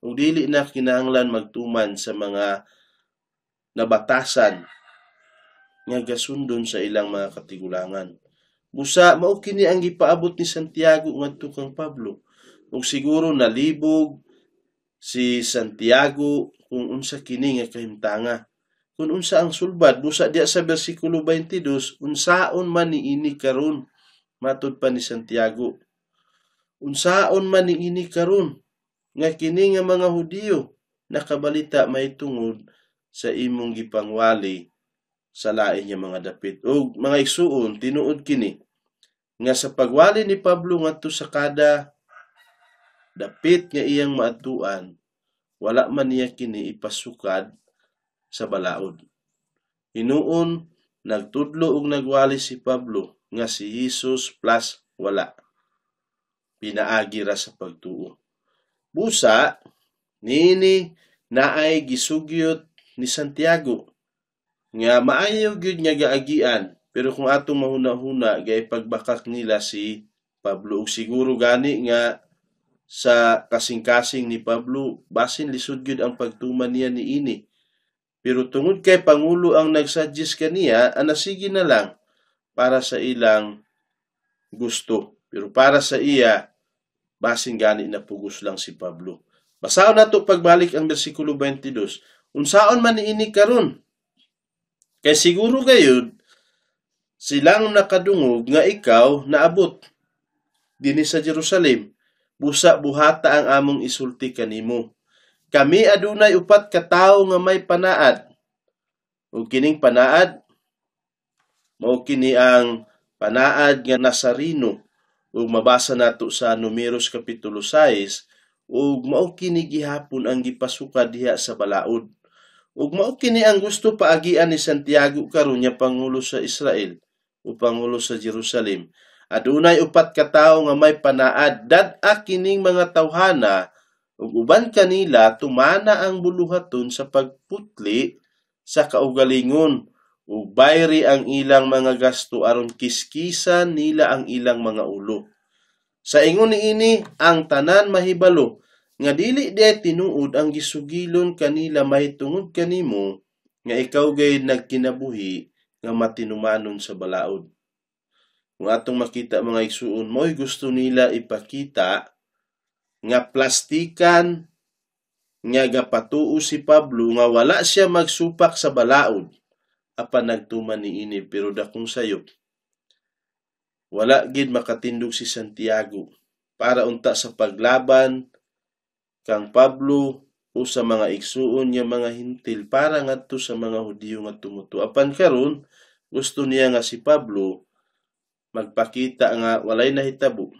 [SPEAKER 1] o dili na kinahanglan magtuman sa mga nabatasan nga gasundon sa ilang mga katigulangan. Busa mao kini ang gipaabot ni Santiago ngadto kang Pablo. Ug siguro nalibog si Santiago kung unsa kini nga kahimtanga, kung unsa ang sulbad. Busa diya sa bersikulo 22, unsaon man niini karon, matud pa ni Santiago. Unsaon man niini karon nga kini nga mga Hudiyo nakabalita mahitungod sa imong gipangwali sa lain nga mga dapit. Og mga igsuon, tinuod kini nga sa pagwali ni Pablo ngadto sa kada dapit nga iyang maadtuan, wala man niya kini ipasukad sa balaod. Hinuon Nagtudlo og nagwali si Pablo nga si Jesus plus wala. Pinaagi ra sa pagtuo. Busa, niini naay gisugyot ni Santiago nga maayo gyud nga gaagian, pero kung atong mahuna-huna gaipagbakak nila si Pablo, ug siguro gani nga sa kasing-kasing ni Pablo basin lisod gyud ang pagtuman niya niini. Pero tungod kay pangulo ang nagsuggest kaniya, ana sige na lang para sa ilang gusto. Pero para sa iya, basin gani na pugos lang si Pablo. Basahon nato pagbalik ang bersikulo 22. Unsaon man niini karon? Kay siguro gayud silang nakadungog nga ikaw naabot dinhi sa Jerusalem. Busa buhata ang among isulti kanimo. Kami adunay 4 ka tawo nga may panaad. Ug kining panaad mao kini ang panaad nga Nazareno, ug mabasa nato sa Numeros kapitulo 6, ug mao kini gihapon ang gipasuka diha sa balaod. Ug mao kini ang gusto paagian ni Santiago karon nga pangulo sa Israel o pangulo sa Jerusalem. Adunay 4 ka tawo nga may panaad, dad-a kining mga tawhana ug uban kanila tumana ang buluhaton sa pagputli sa kaugalingon, ug bayri ang ilang mga gasto aron kiskisan nila ang ilang mga ulo. Sa ingon niini ang tanan mahibalo nga dili di tinuod ang gisugilon kanila mahitungod kanimo nga ikaw gayud nagkinabuhi nga matinumanon sa balaod. Kung atong makita mga igsuon, mo'y gusto nila ipakita nga plastikan nga gapatuo si Pablo nga wala siya magsupak sa balaod apan nagtuman niini, pero dakong sayop. Wala gid makatindog si Santiago para unta sa paglaban kang Pablo o sa mga igsuon nga mga Hintil para ngadto sa mga Hudiyo nga tumutuo. Apan karon gusto niya nga si Pablo magpakita nga walay nahitabo,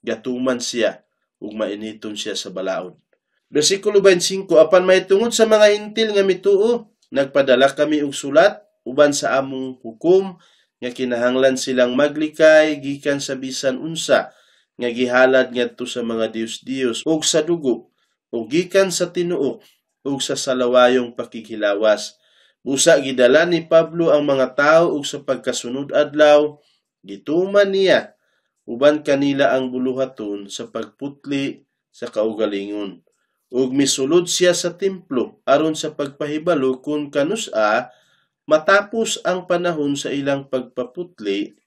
[SPEAKER 1] gatuman siya ug mainiton siya sa balaod. Bersikulo 25, apan mahitungod sa mga Hintil nga mituo, nagpadala kami og sulat uban sa among hukom nga kinahanglan silang maglikay gikan sa bisan unsa nga gihalad ngadto sa mga Dios-Dios ug sa dugo ug gikan sa tinuok ug sa salawayong pakighilawas. Busa gidala ni Pablo ang mga tawo ug sa pagkasunod adlaw gituman niya uban kanila ang buluhaton sa pagputli sa kaugalingon. Ug misulod siya sa templo aron sa pagpahibalo kung kanus-a matapos ang panahon sa ilang pagpaputli,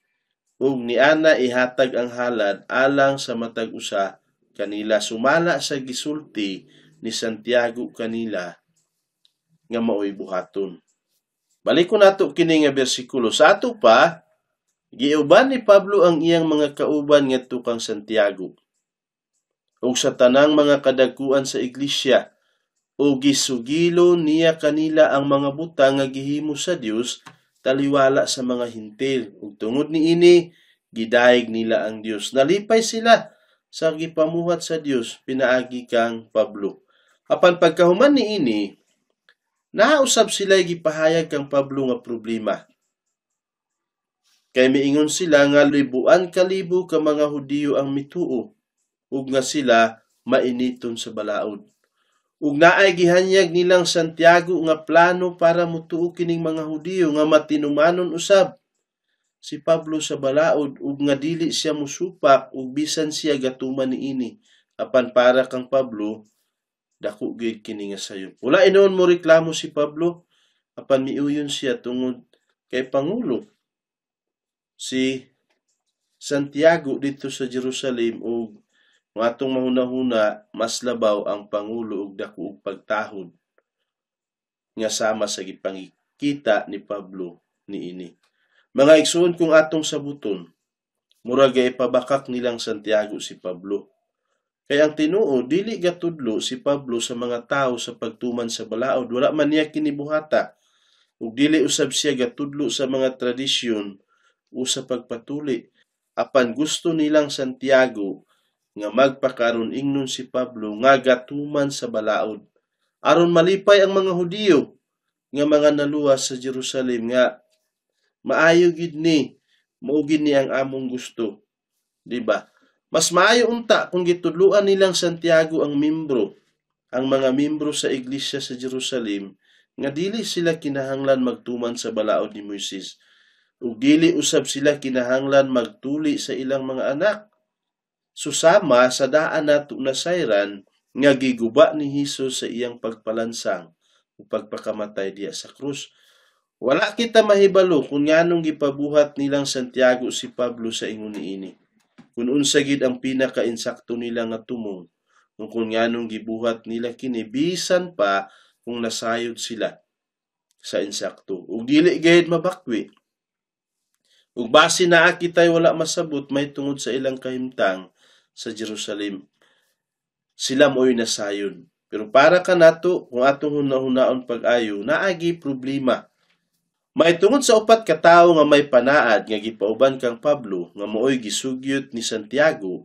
[SPEAKER 1] ug niana ihatag ang halad alang sa matag usa kanila sumala sa gisulti ni Santiago kanila nga maoy buhaton. Balikon nato kini nga bersikulo. Sa ato pa, giuban ni Pablo ang iyang mga kauban ngadto kang Santiago ug sa tanang mga kadagkuan sa iglesia, ug gisugilo niya kanila ang mga butang nga gihimo sa Dios taliwala sa mga Hintil. Ug tungod niini gidayeg nila ang Dios. Nalipay sila sa gipamuhat sa Dios pinaagi kang Pablo. Apan pagkahuman niini, nausab sila gipahayag kang Pablo nga problema. Kay miingon sila nga libuan kalibo ka mga Hudiyo ang mituo ug nga sila mainiton sa balaod. Ug naay gihanyag nilang Santiago nga plano para mutuo kining mga Hudiyo nga matinumanon usab si Pablo sa balaod ug nga dili siya musupak ug bisan siya gatuman niini. Apan para kang Pablo, dako gyud kini nga sayop. Wala inoon mo reklamo si Pablo, apan miuyon siya tungod kay pangulo si Santiago dito sa Jerusalem, ug kung atong mahuna-huna mas labaw ang pangulo og dako og pagtahod nga sama sa gipangikita ni Pablo niini. Mga igsuon, kung atong sabuton, murag ipabakak nilang Santiago si Pablo. Kay ang tinuod, dili gatudlo si Pablo sa mga tawo sa pagtuman sa balaod, wala man niya kinibuhata. Ug dili usab siya gatudlo sa mga tradisyon o sa pagpatuli. Apan gusto nilang Santiago nga magpakaron ingnon si Pablo nga gatuman sa balaod aron malipay ang mga Hudiyo nga mga naluwas sa Jerusalem nga Maayo gid ni, mao gid ni ang among gusto. Di ba? Mas maayo unta kung gitudloan nilang Santiago ang mga membro sa iglesia sa Jerusalem nga dili sila kinahanglan magtuman sa balaod ni Moises ug dili usab sila kinahanglan magtuli sa ilang mga anak. Susama sa daan nato nasayran nga giguba ni Hesus sa iyang pagpalansang ug pagpakamatay diya sa krus. Wala kita mahibalo kung nganong gipabuhat nilang Santiago si Pablo sa ingon niini. Kung unsa gid ang pinaka-insakto nila nga tumong, kung nganong gibuhat nila kini bisan pa kung nasayod sila sa insakto. Ug dili gayud mabakwi. Ug base naa kitay wala masabot may tungod sa ilang kahimtang sa Jerusalem. Sila mo'y nasayod. Pero para kanato, kung atong hunahunaon pag-ayo, naagi problema. May tungod sa upat ka tawo nga may panaad nga gipauban kang Pablo nga mooy gisugyot ni Santiago,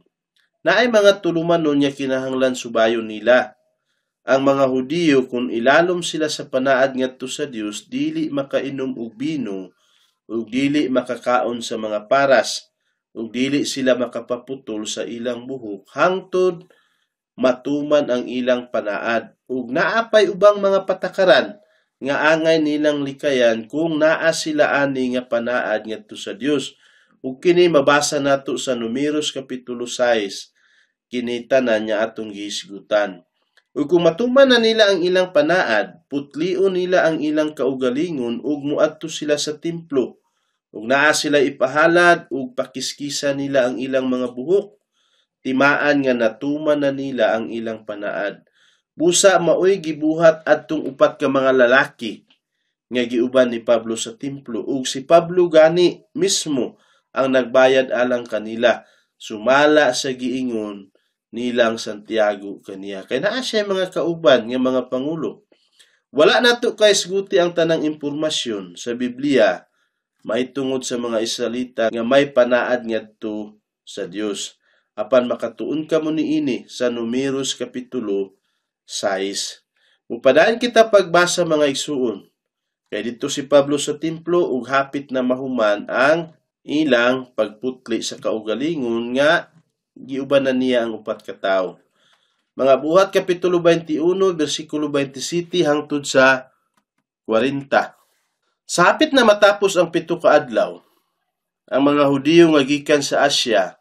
[SPEAKER 1] naay mga tulumanon nga kinahanglan subayon nila. Ang mga Hudiyo, kung ilalom sila sa panaad ngadto sa Dios, dili makainom og bino ug dili makakaon sa mga paras ug dili sila makapaputol sa ilang buhok hangtod matuman ang ilang panaad. Ug naa pay ubang mga patakaran nga angay nilang likayan kung naa sila ani nga panaad ngadto sa Dios. Ug kini mabasa nato sa Numeros kapitulo 6, kini tanan nga atong gihisgutan. Ug kung matuman na nila ang ilang panaad, putlion nila ang ilang kaugalingon ug moadto sila sa templo. Ug naa sila ipahalad ug pakiskisa nila ang ilang mga buhok. Timaan nga natuman na nila ang ilang panaad. Busa maoy gibuhat adtong upat ka mga lalaki nga giuban ni Pablo sa templo, ug si Pablo gani mismo ang nagbayad alang kanila sumala sa giingon nilang Santiago kaniya. Kay naa siya mga kauban nga mga pangulo. Wala nato kaisguti ang tanang impormasyon sa Biblia mahitungod sa mga Israelita nga may panaad ngadto sa Dios. Apan makatuon kamo niini sa Numeros kapitulo 6. Mupadayon kita pagbasa, mga igsuon. Kay didto si Pablo sa templo ug hapit na mahuman ang ilang pagputli sa kaugalingon nga giuban na niya ang upat ka tawo. Mga Buhat kapitulo 21 bersikulo 27 hangtod sa 40. Sa hapit na matapos ang 7 ka adlaw, ang mga Hudiyo nga gikan sa Asia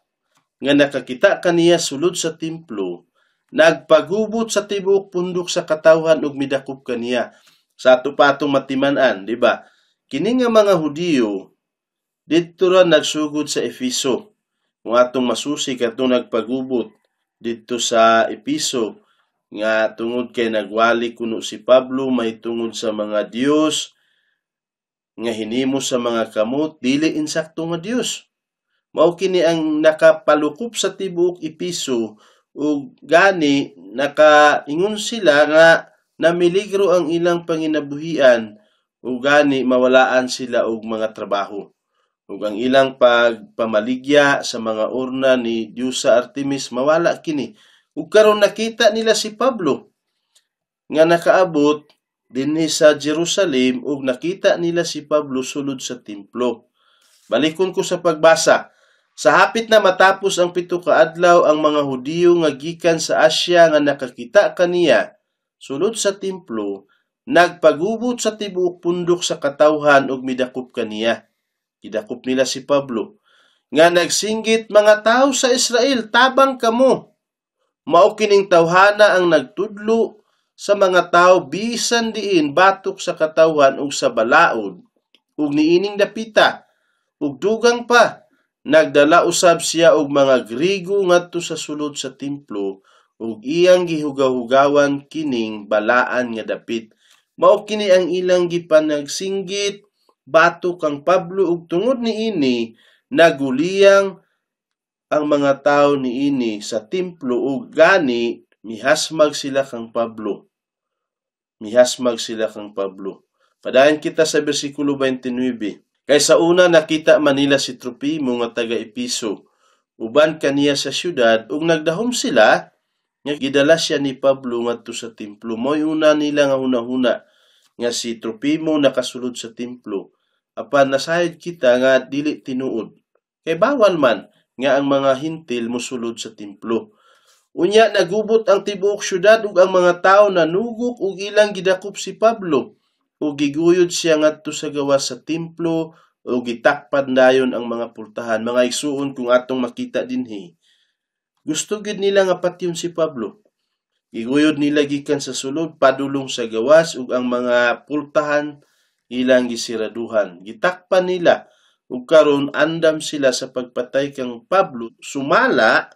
[SPEAKER 1] nga nakakita kaniya sulod sa templo, nagpagubot sa tibuok pundok sa katawhan ug midakop kaniya. Sa ato pa atong matiman-an, di ba? Kini nga mga Hudiyo didto ra nagsugod sa Efeso. Kung atong masusi katong nagpagubot didto sa Efeso nga tungod kay nagwali kuno si Pablo mahitungod sa mga Dios nga hinimo sa mga kamot, dili insakto nga Dios. Mao kini ang nakapalukop sa tibuok Efeso ug gani nakaingon sila nga namiligro ang ilang panginabuhian ug gani mawalaan sila og mga trabaho. Ug ang ilang pagpamaligya sa mga urna ni Diyosa Artemis mawala kini. Ug karon nakita nila si Pablo nga nakaabot dinhi sa Jerusalem ug nakita nila si Pablo sulod sa templo. Balikon ko sa pagbasa. Sa hapit na matapos ang 7 ka adlaw, ang mga Hudiyo nga gikan sa Asia nga nakakita kaniya sulod sa templo, nagpagubot sa tibuok pundok sa katawhan ug midakop kaniya. Gidakop nila si Pablo nga nagsinggit, "Mga tawo sa Israel, tabang kamo. Mao kining tawhana ang nagtudlo sa mga tawo bisan diin batok sa katawhan ug sa balaod ug niining dapita ug dugang pa nagdala usab siya og mga Grigo ngadto sa sulod sa templo ug iyang gihugaw-hugawan kining balaan nga dapit." Mao kini ang ilang gipanagsinggit batok kang Pablo ug tungod niini naguliyang ang mga tawo niini sa templo ug gani mihasmag sila kang Pablo. Mihasmag sila kang Pablo. Padayon kita sa bersikulo 29. Kay sa una nakita man nila si Tropimo nga taga Episo, uban kaniya sa syudad ug nagdahom sila nga gidala siya ni Pablo ngadto sa templo. Mo'y una nila nga hunahuna nga si Tropimo nakasulod sa templo Apan nasayod kita nga dili tinuod. Kay bawal man nga ang mga Hentil mosulod sa templo. Unya nagubot ang tibuok syudad ug ang mga tawo nanugok ug ilang gidakop si Pablo ug giguyod siya ngadto sa gawas sa templo ug gitakpan dayon ang mga pultahan. Mga igsuon, kung atong makita dinhi, gusto gid nila nga patyon si Pablo. Giguyod nila gikan sa sulod padulong sa gawas ug ang mga pultahan ilang gisiraduhan. Gitakpan nila ug karon andam sila sa pagpatay kang Pablo, sumala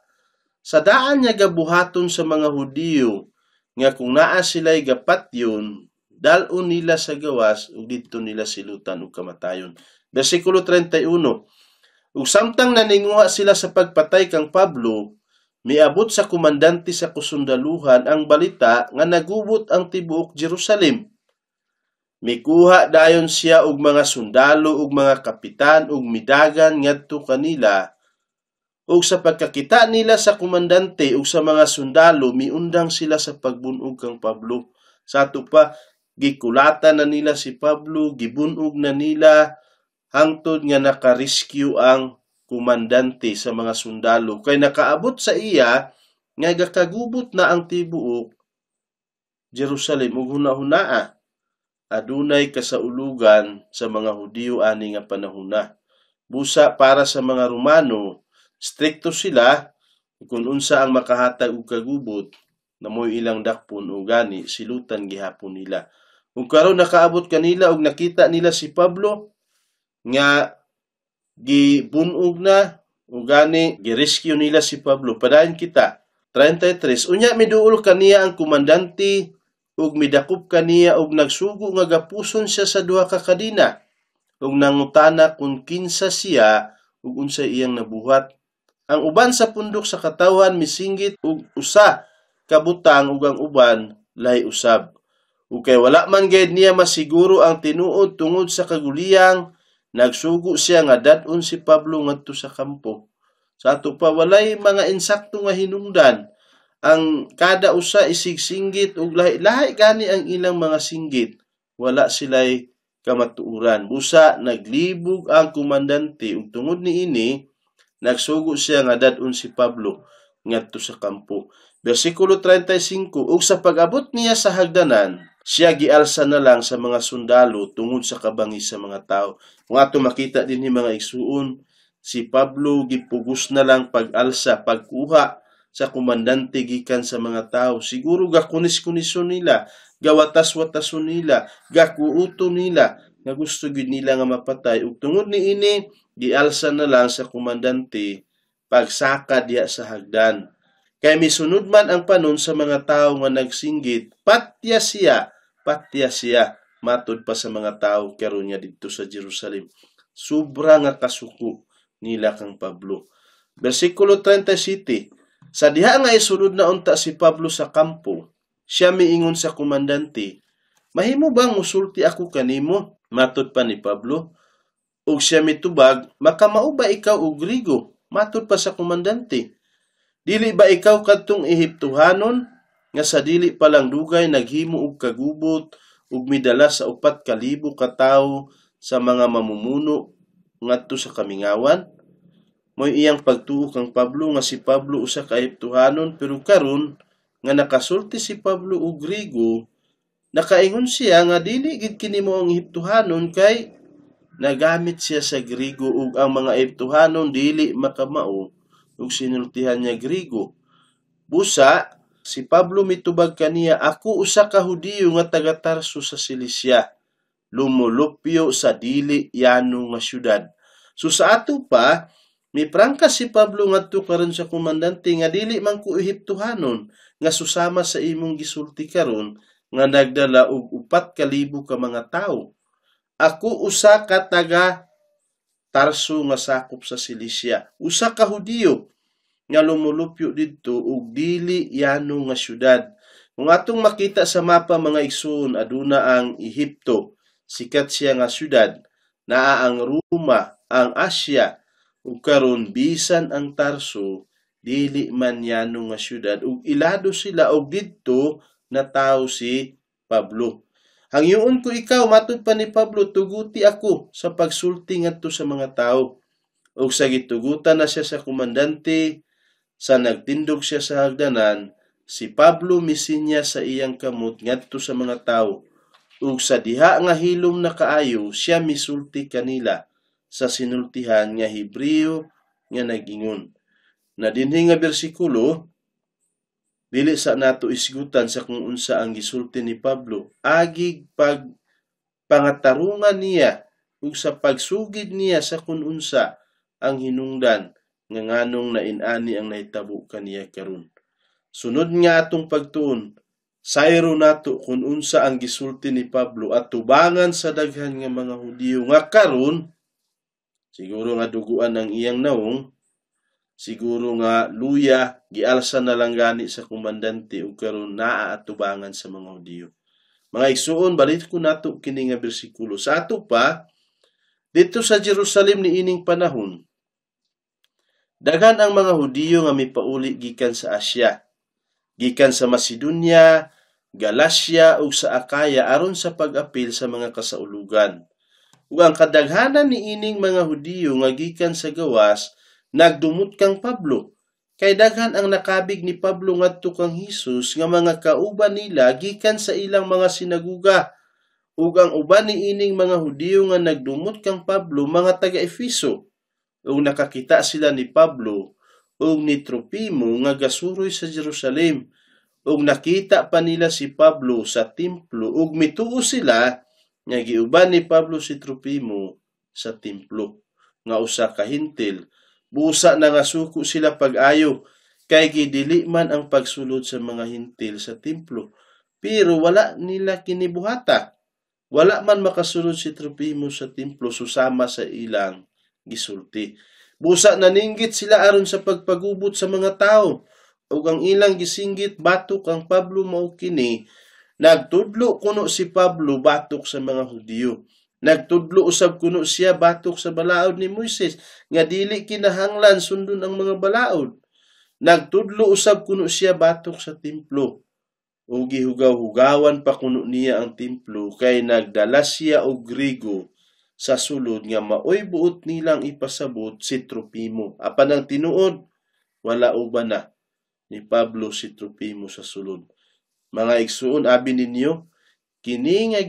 [SPEAKER 1] sa daan niya gabuhaton sa mga Hudiyo nga kung naa sila'y gapatyon, dal-on nila sa gawas ug didto nila silutan og kamatayon. Versikulo 31. Ug samtang naninguha sila sa pagpatay kang Pablo, miabot sa komandante sa kasundaluhan ang balita nga nagubot ang tibuok Jerusalem. Mikuha dayon siya og mga sundalo ug mga kapitan ug midagan ngadto kanila, ug sa pagkakita nila sa komandante ug sa mga sundalo, miundang sila sa pagbun-og kang Pablo. Sa ato pa, gikulatan na nila si Pablo, gibun-og na nila hangtod nga nakarescue ang komandante sa mga sundalo kay nakaabot sa iya nga gakagubot na ang tibuok Jerusalem ug hunahunaa adunay kasaulugan sa mga Hudiyo ani nga panahona. Busa para sa mga Romano, strikto sila kung unsa ang makahatag og kagubot na mo'y ilang dakpon o gani silutan gihapon nila. Ug karon nakaabot kanila ug nakita nila si Pablo nga gibun-og na ug gani girescue nila si Pablo. Padayon kita. 33. Unya miduol kaniya ang komandante ug midakop kaniya ug nagsugo nga gapuson siya sa duha ka kadena ug nangutana kung kinsa siya ug unsay iyang nabuhat. Ang uban sa pundok sa katawhan misinggit og usa ka butang ug ang uban lahi usab. Ug kay wala man gayud niya masiguro ang tinuod tungod sa kaguliyang, nagsugo siya nga dad-on si Pablo ngadto sa kampo. Sa ato pa, walay mga insakto nga hinungdan. Ang kada usa isig singgit ug lahi-lahi gani ang ilang mga singgit. Wala sila'y kamatuoran. Busa naglibog ang komandante ug tungod niini nagsugo siya nga dad-on si Pablo ngadto sa kampo. Versikulo 35, ug sa pag-abot niya sa hagdanan, siya gialsa na lang sa mga sundalo tungod sa kabangis sa mga tao. Kung ato makita dinhi, mga igsuon, si Pablo gipugos na lang pag-alsa, pagkuha sa komandante gikan sa mga tao. Siguro gakunis-kunison nila, gawatas-watason nila, gakuuto nila, nga gusto gyud nila nga mapatay. Ug tungod niini, gialsa na lang sa komandante pagsaka diya sa hagdan. Kay misunod man ang panon sa mga tao nga nagsinggit, "Patya siya, patya siya," matod pa sa mga tao karon nga didto sa Jerusalem. Sobra nga kasuko nila kang Pablo. Versikulo 37. Sa diha nga isulod na unta si Pablo sa kampo, siya miingon sa komandante, "Mahimo bang musulti ako kanimo?" Matod pa ni Pablo. Ug siya mitubag, "Makamao ba ikaw og Grigo?" Matod pa sa komandante. "Dili ba ikaw kadtong Ehiptohanon nga sa dili pa lang dugay naghimo og kagubot ug midala sa 4,000 ka tawo sa mga mamumuno ngadto sa kamingawan?" Mo'y iyang pagtuo kang Pablo nga si Pablo usa ka Ehiptohanon, pero karon nga nakasulti si Pablo og Grigo, nakaingon siya nga dili gid kini mo ang Ehiptohanon kay nagamit siya sa Grigo ug ang mga Ehiptohanon dili makamao ug sinultihan niya Grigo. Busa si Pablo mitubag kaniya, "Ako usa ka Hudiyo nga taga Tarso sa Cilicia, lumulupyo sa dili yano nga syudad." So sa ato pa, miprangka si Pablo ngadto karon sa komandante nga dili man ko Ehiptohanon nga susama sa imong gisulti karon nga nagdala og 4,000 ka mga tawo. Ako usa ka taga Tarso nga sakop sa Cilicia, usa ka Hudiyo nga lumulupyo didto og dili yano nga syudad. Kung atong makita sa mapa, mga igsoon, aduna ang Ehipto, sikat siya nga syudad, naa ang Roma, ang Asya, ug karon bisan ang Tarso dili man yano nga syudad ug ilado sila og didto natawo si Pablo. Hangyoon ko ikaw, matud pa ni Pablo, tuguti ako sa pagsulti ngadto sa mga tawo. Ug sa gitugutan na siya sa komandante, sa nagtindog siya sa hagdanan, si Pablo misinya sa iyang kamot ngadto sa mga tawo. Ug sa diha nga hilom na kaayo, siya misulti kanila sa sinultihan nga Hebreo nga nag-ingon. Na dinhi nga bersikulo, dili sa nato isgutan sa kung unsa ang gisulti ni Pablo. Agig pag pangatarungan niya ug sa pagsugid niya sa kung unsa ang hinungdan nga nganong nainani ang nahitabo kaniya karon. Sunod nga atong pagtuon, sayro nato kung unsa ang gisulti ni Pablo at tubangan sa daghan nga mga Hudiyo nga karon siguro nga duguan ang iyang nawong, siguro nga luya, gialsa na lang gani sa komandante ug karon naa atubangan sa mga Hudiyo. Mga igsuon, balik ko nato kini nga bersikulo. Sa ato pa, dito sa Jerusalem niining panahon, daghan ang mga Hudiyo nga mipauli gikan sa Asia, gikan sa Macedonia, Galacia ug sa Akaya aron sa pag-apil sa mga kasaulugan. Ug ang kadaghanan niining mga Hudiyo nga gikan sa gawas nagdumot kang Pablo, kay daghan ang nakabig ni Pablo ngadto kang Hesus nga mga kauban nila gikan sa ilang mga sinaguga. Ug ang uban niining mga Hudiyo nga nagdumot kang Pablo mga taga-Efeso, ug nakakita sila ni Pablo ug ni Tropimo nga gasuroy sa Jerusalem, ug nakita pa nila si Pablo sa templo ug mituo sila nga giuban ni Pablo si Tropimo sa templo nga usa ka hintil. Busa na nga suko sila pag-ayo, kay gidili man ang pagsulod sa mga hintil sa templo. Pero wala nila kinibuhata. Wala man makasulod si Tropimo sa templo susama sa ilang gisulti. Busa naninggit sila aron sa pagpagubot sa mga tao. Ug ang ilang gisinggit batok ang Pablo mao kini, nagtudlo kuno si Pablo batok sa mga Hudiyo. Nagtudlo usab kuno siya batok sa balaod ni Moises nga dili kinahanglan sundon ang mga balaod. Nagtudlo usab kuno siya batok sa templo. Ug gihugaw-hugawan pa kuno niya ang templo kay nagdala siya og Grigo sa sulod nga maoy buot nilang ipasabot si Tropimo. Apan ang tinuod, wala uban na ni Pablo si Tropimo sa sulod. Mga igsuon, abi ninyo, kini nga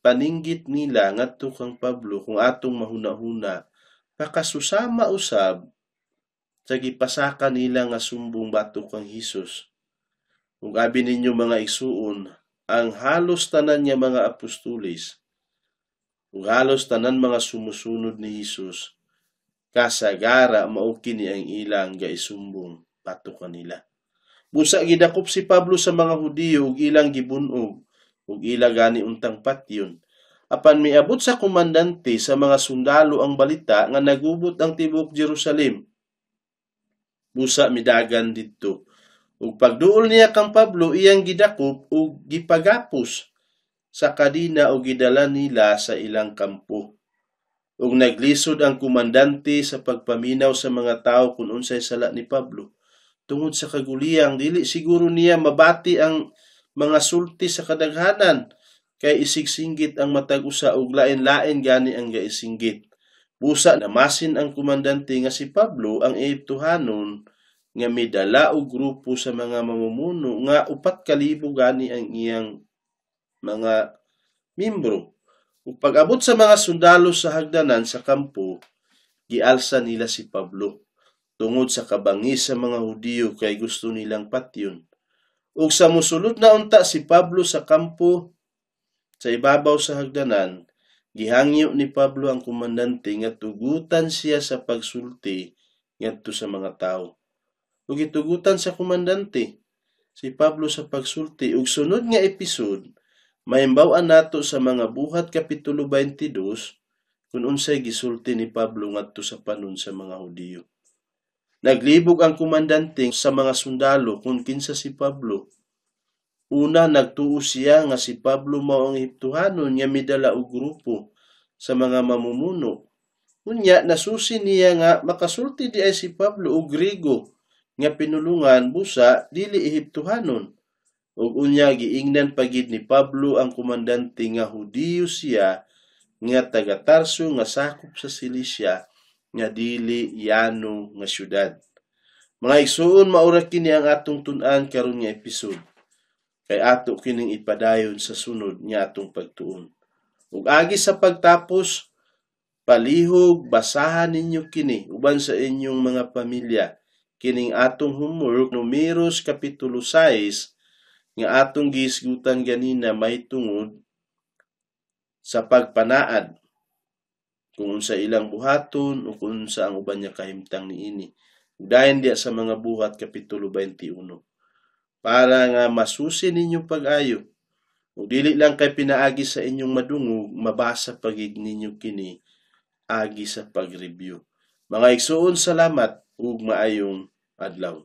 [SPEAKER 1] paninggit nila ngadto kang Pablo kung atong mahuna-huna, pakasusama usab sa gipasaka nila nga sumbong batok kang Hesus. Ug abi ninyo mga igsuon, ang halos tanan nga mga apostoles ug halos tanan mga sumusunod ni Hesus kasagara mao kini ang ilang gaisumbong batok kanila. Busa gidakop si Pablo sa mga Hudiyo ug ilang gibun-og ug ila gani untang patyon. Apan miabot sa komandante sa mga sundalo ang balita nga nagubot ang tibuok Jerusalem. Busa midagan didto. Ug pagduol niya kang Pablo, iyang gidakop ug gipagapos sa kadina ug gidala nila sa ilang kampo. Ug naglisod ang komandante sa pagpaminaw sa mga tawo kung unsay sala ni Pablo. Tungod sa kaguliyang, dili siguro niya mabati ang mga sulti sa kadaghanan, kay isigsinggit ang matag usa ug lain-lain gani ang gaisinggit. Busa namasin ang komandante nga si Pablo ang Ehiptohanon nga midala og grupo sa mga mamumuno nga 4,000 gani ang iyang mga membro. Ug pag-abot sa mga sundalo sa hagdanan sa kampo, gialsa nila si Pablo tungod sa kabangis sa mga Hudiyo kay gusto nilang patyon. Ug sa mosulod na unta si Pablo sa kampo sa ibabaw sa hagdanan, gihangyo ni Pablo ang komandante nga tugutan siya sa pagsulti ngadto sa mga tawo. Ug gitugutan sa komandante si Pablo sa pagsulti. Ug sunod nga episode, mahimbaw-an nato sa mga Buhat Kapitulo 22 kung unsay gisulti ni Pablo ngadto sa panon sa mga Hudiyo. Naglibog ang komandante sa mga sundalo kung kinsa si Pablo. Una, nagtuo siya nga si Pablo mao ang Ehiptohanon nga midala og grupo sa mga mamumuno. Unya, nasusi niya nga makasulti di ay si Pablo og Grigo nga pinulungan busa dili Ehiptohanon. Ug unya giingnan pa gid ni Pablo ang komandante nga Hudiyo siya nga taga Tarso nga sakop sa Cilicia nga dili yano nga syudad. Mga igsuon, maura kini ang atong tun-an karon nga episode. Kay ato kining ipadayon sa sunod nga atong pagtuon. Ug agi sa pagtapos, palihog basahan ninyo kini uban sa inyong mga pamilya. Kining atong homework, Numeros kapitulo 6 nga atong gihisgutan ganina mahitungod sa pagpanaad kung unsa ilang buhaton o kung unsa ang uban niya kahimtang niini. Dayon diya sa mga Buhat kapitulo 21 para nga masusi ninyo pag-ayo. Ug dili lang kay pinaagi sa inyong madungog, mabasa pagid ninyo kini agi sa pag-review. Mga igsuon, salamat ug maayong adlaw.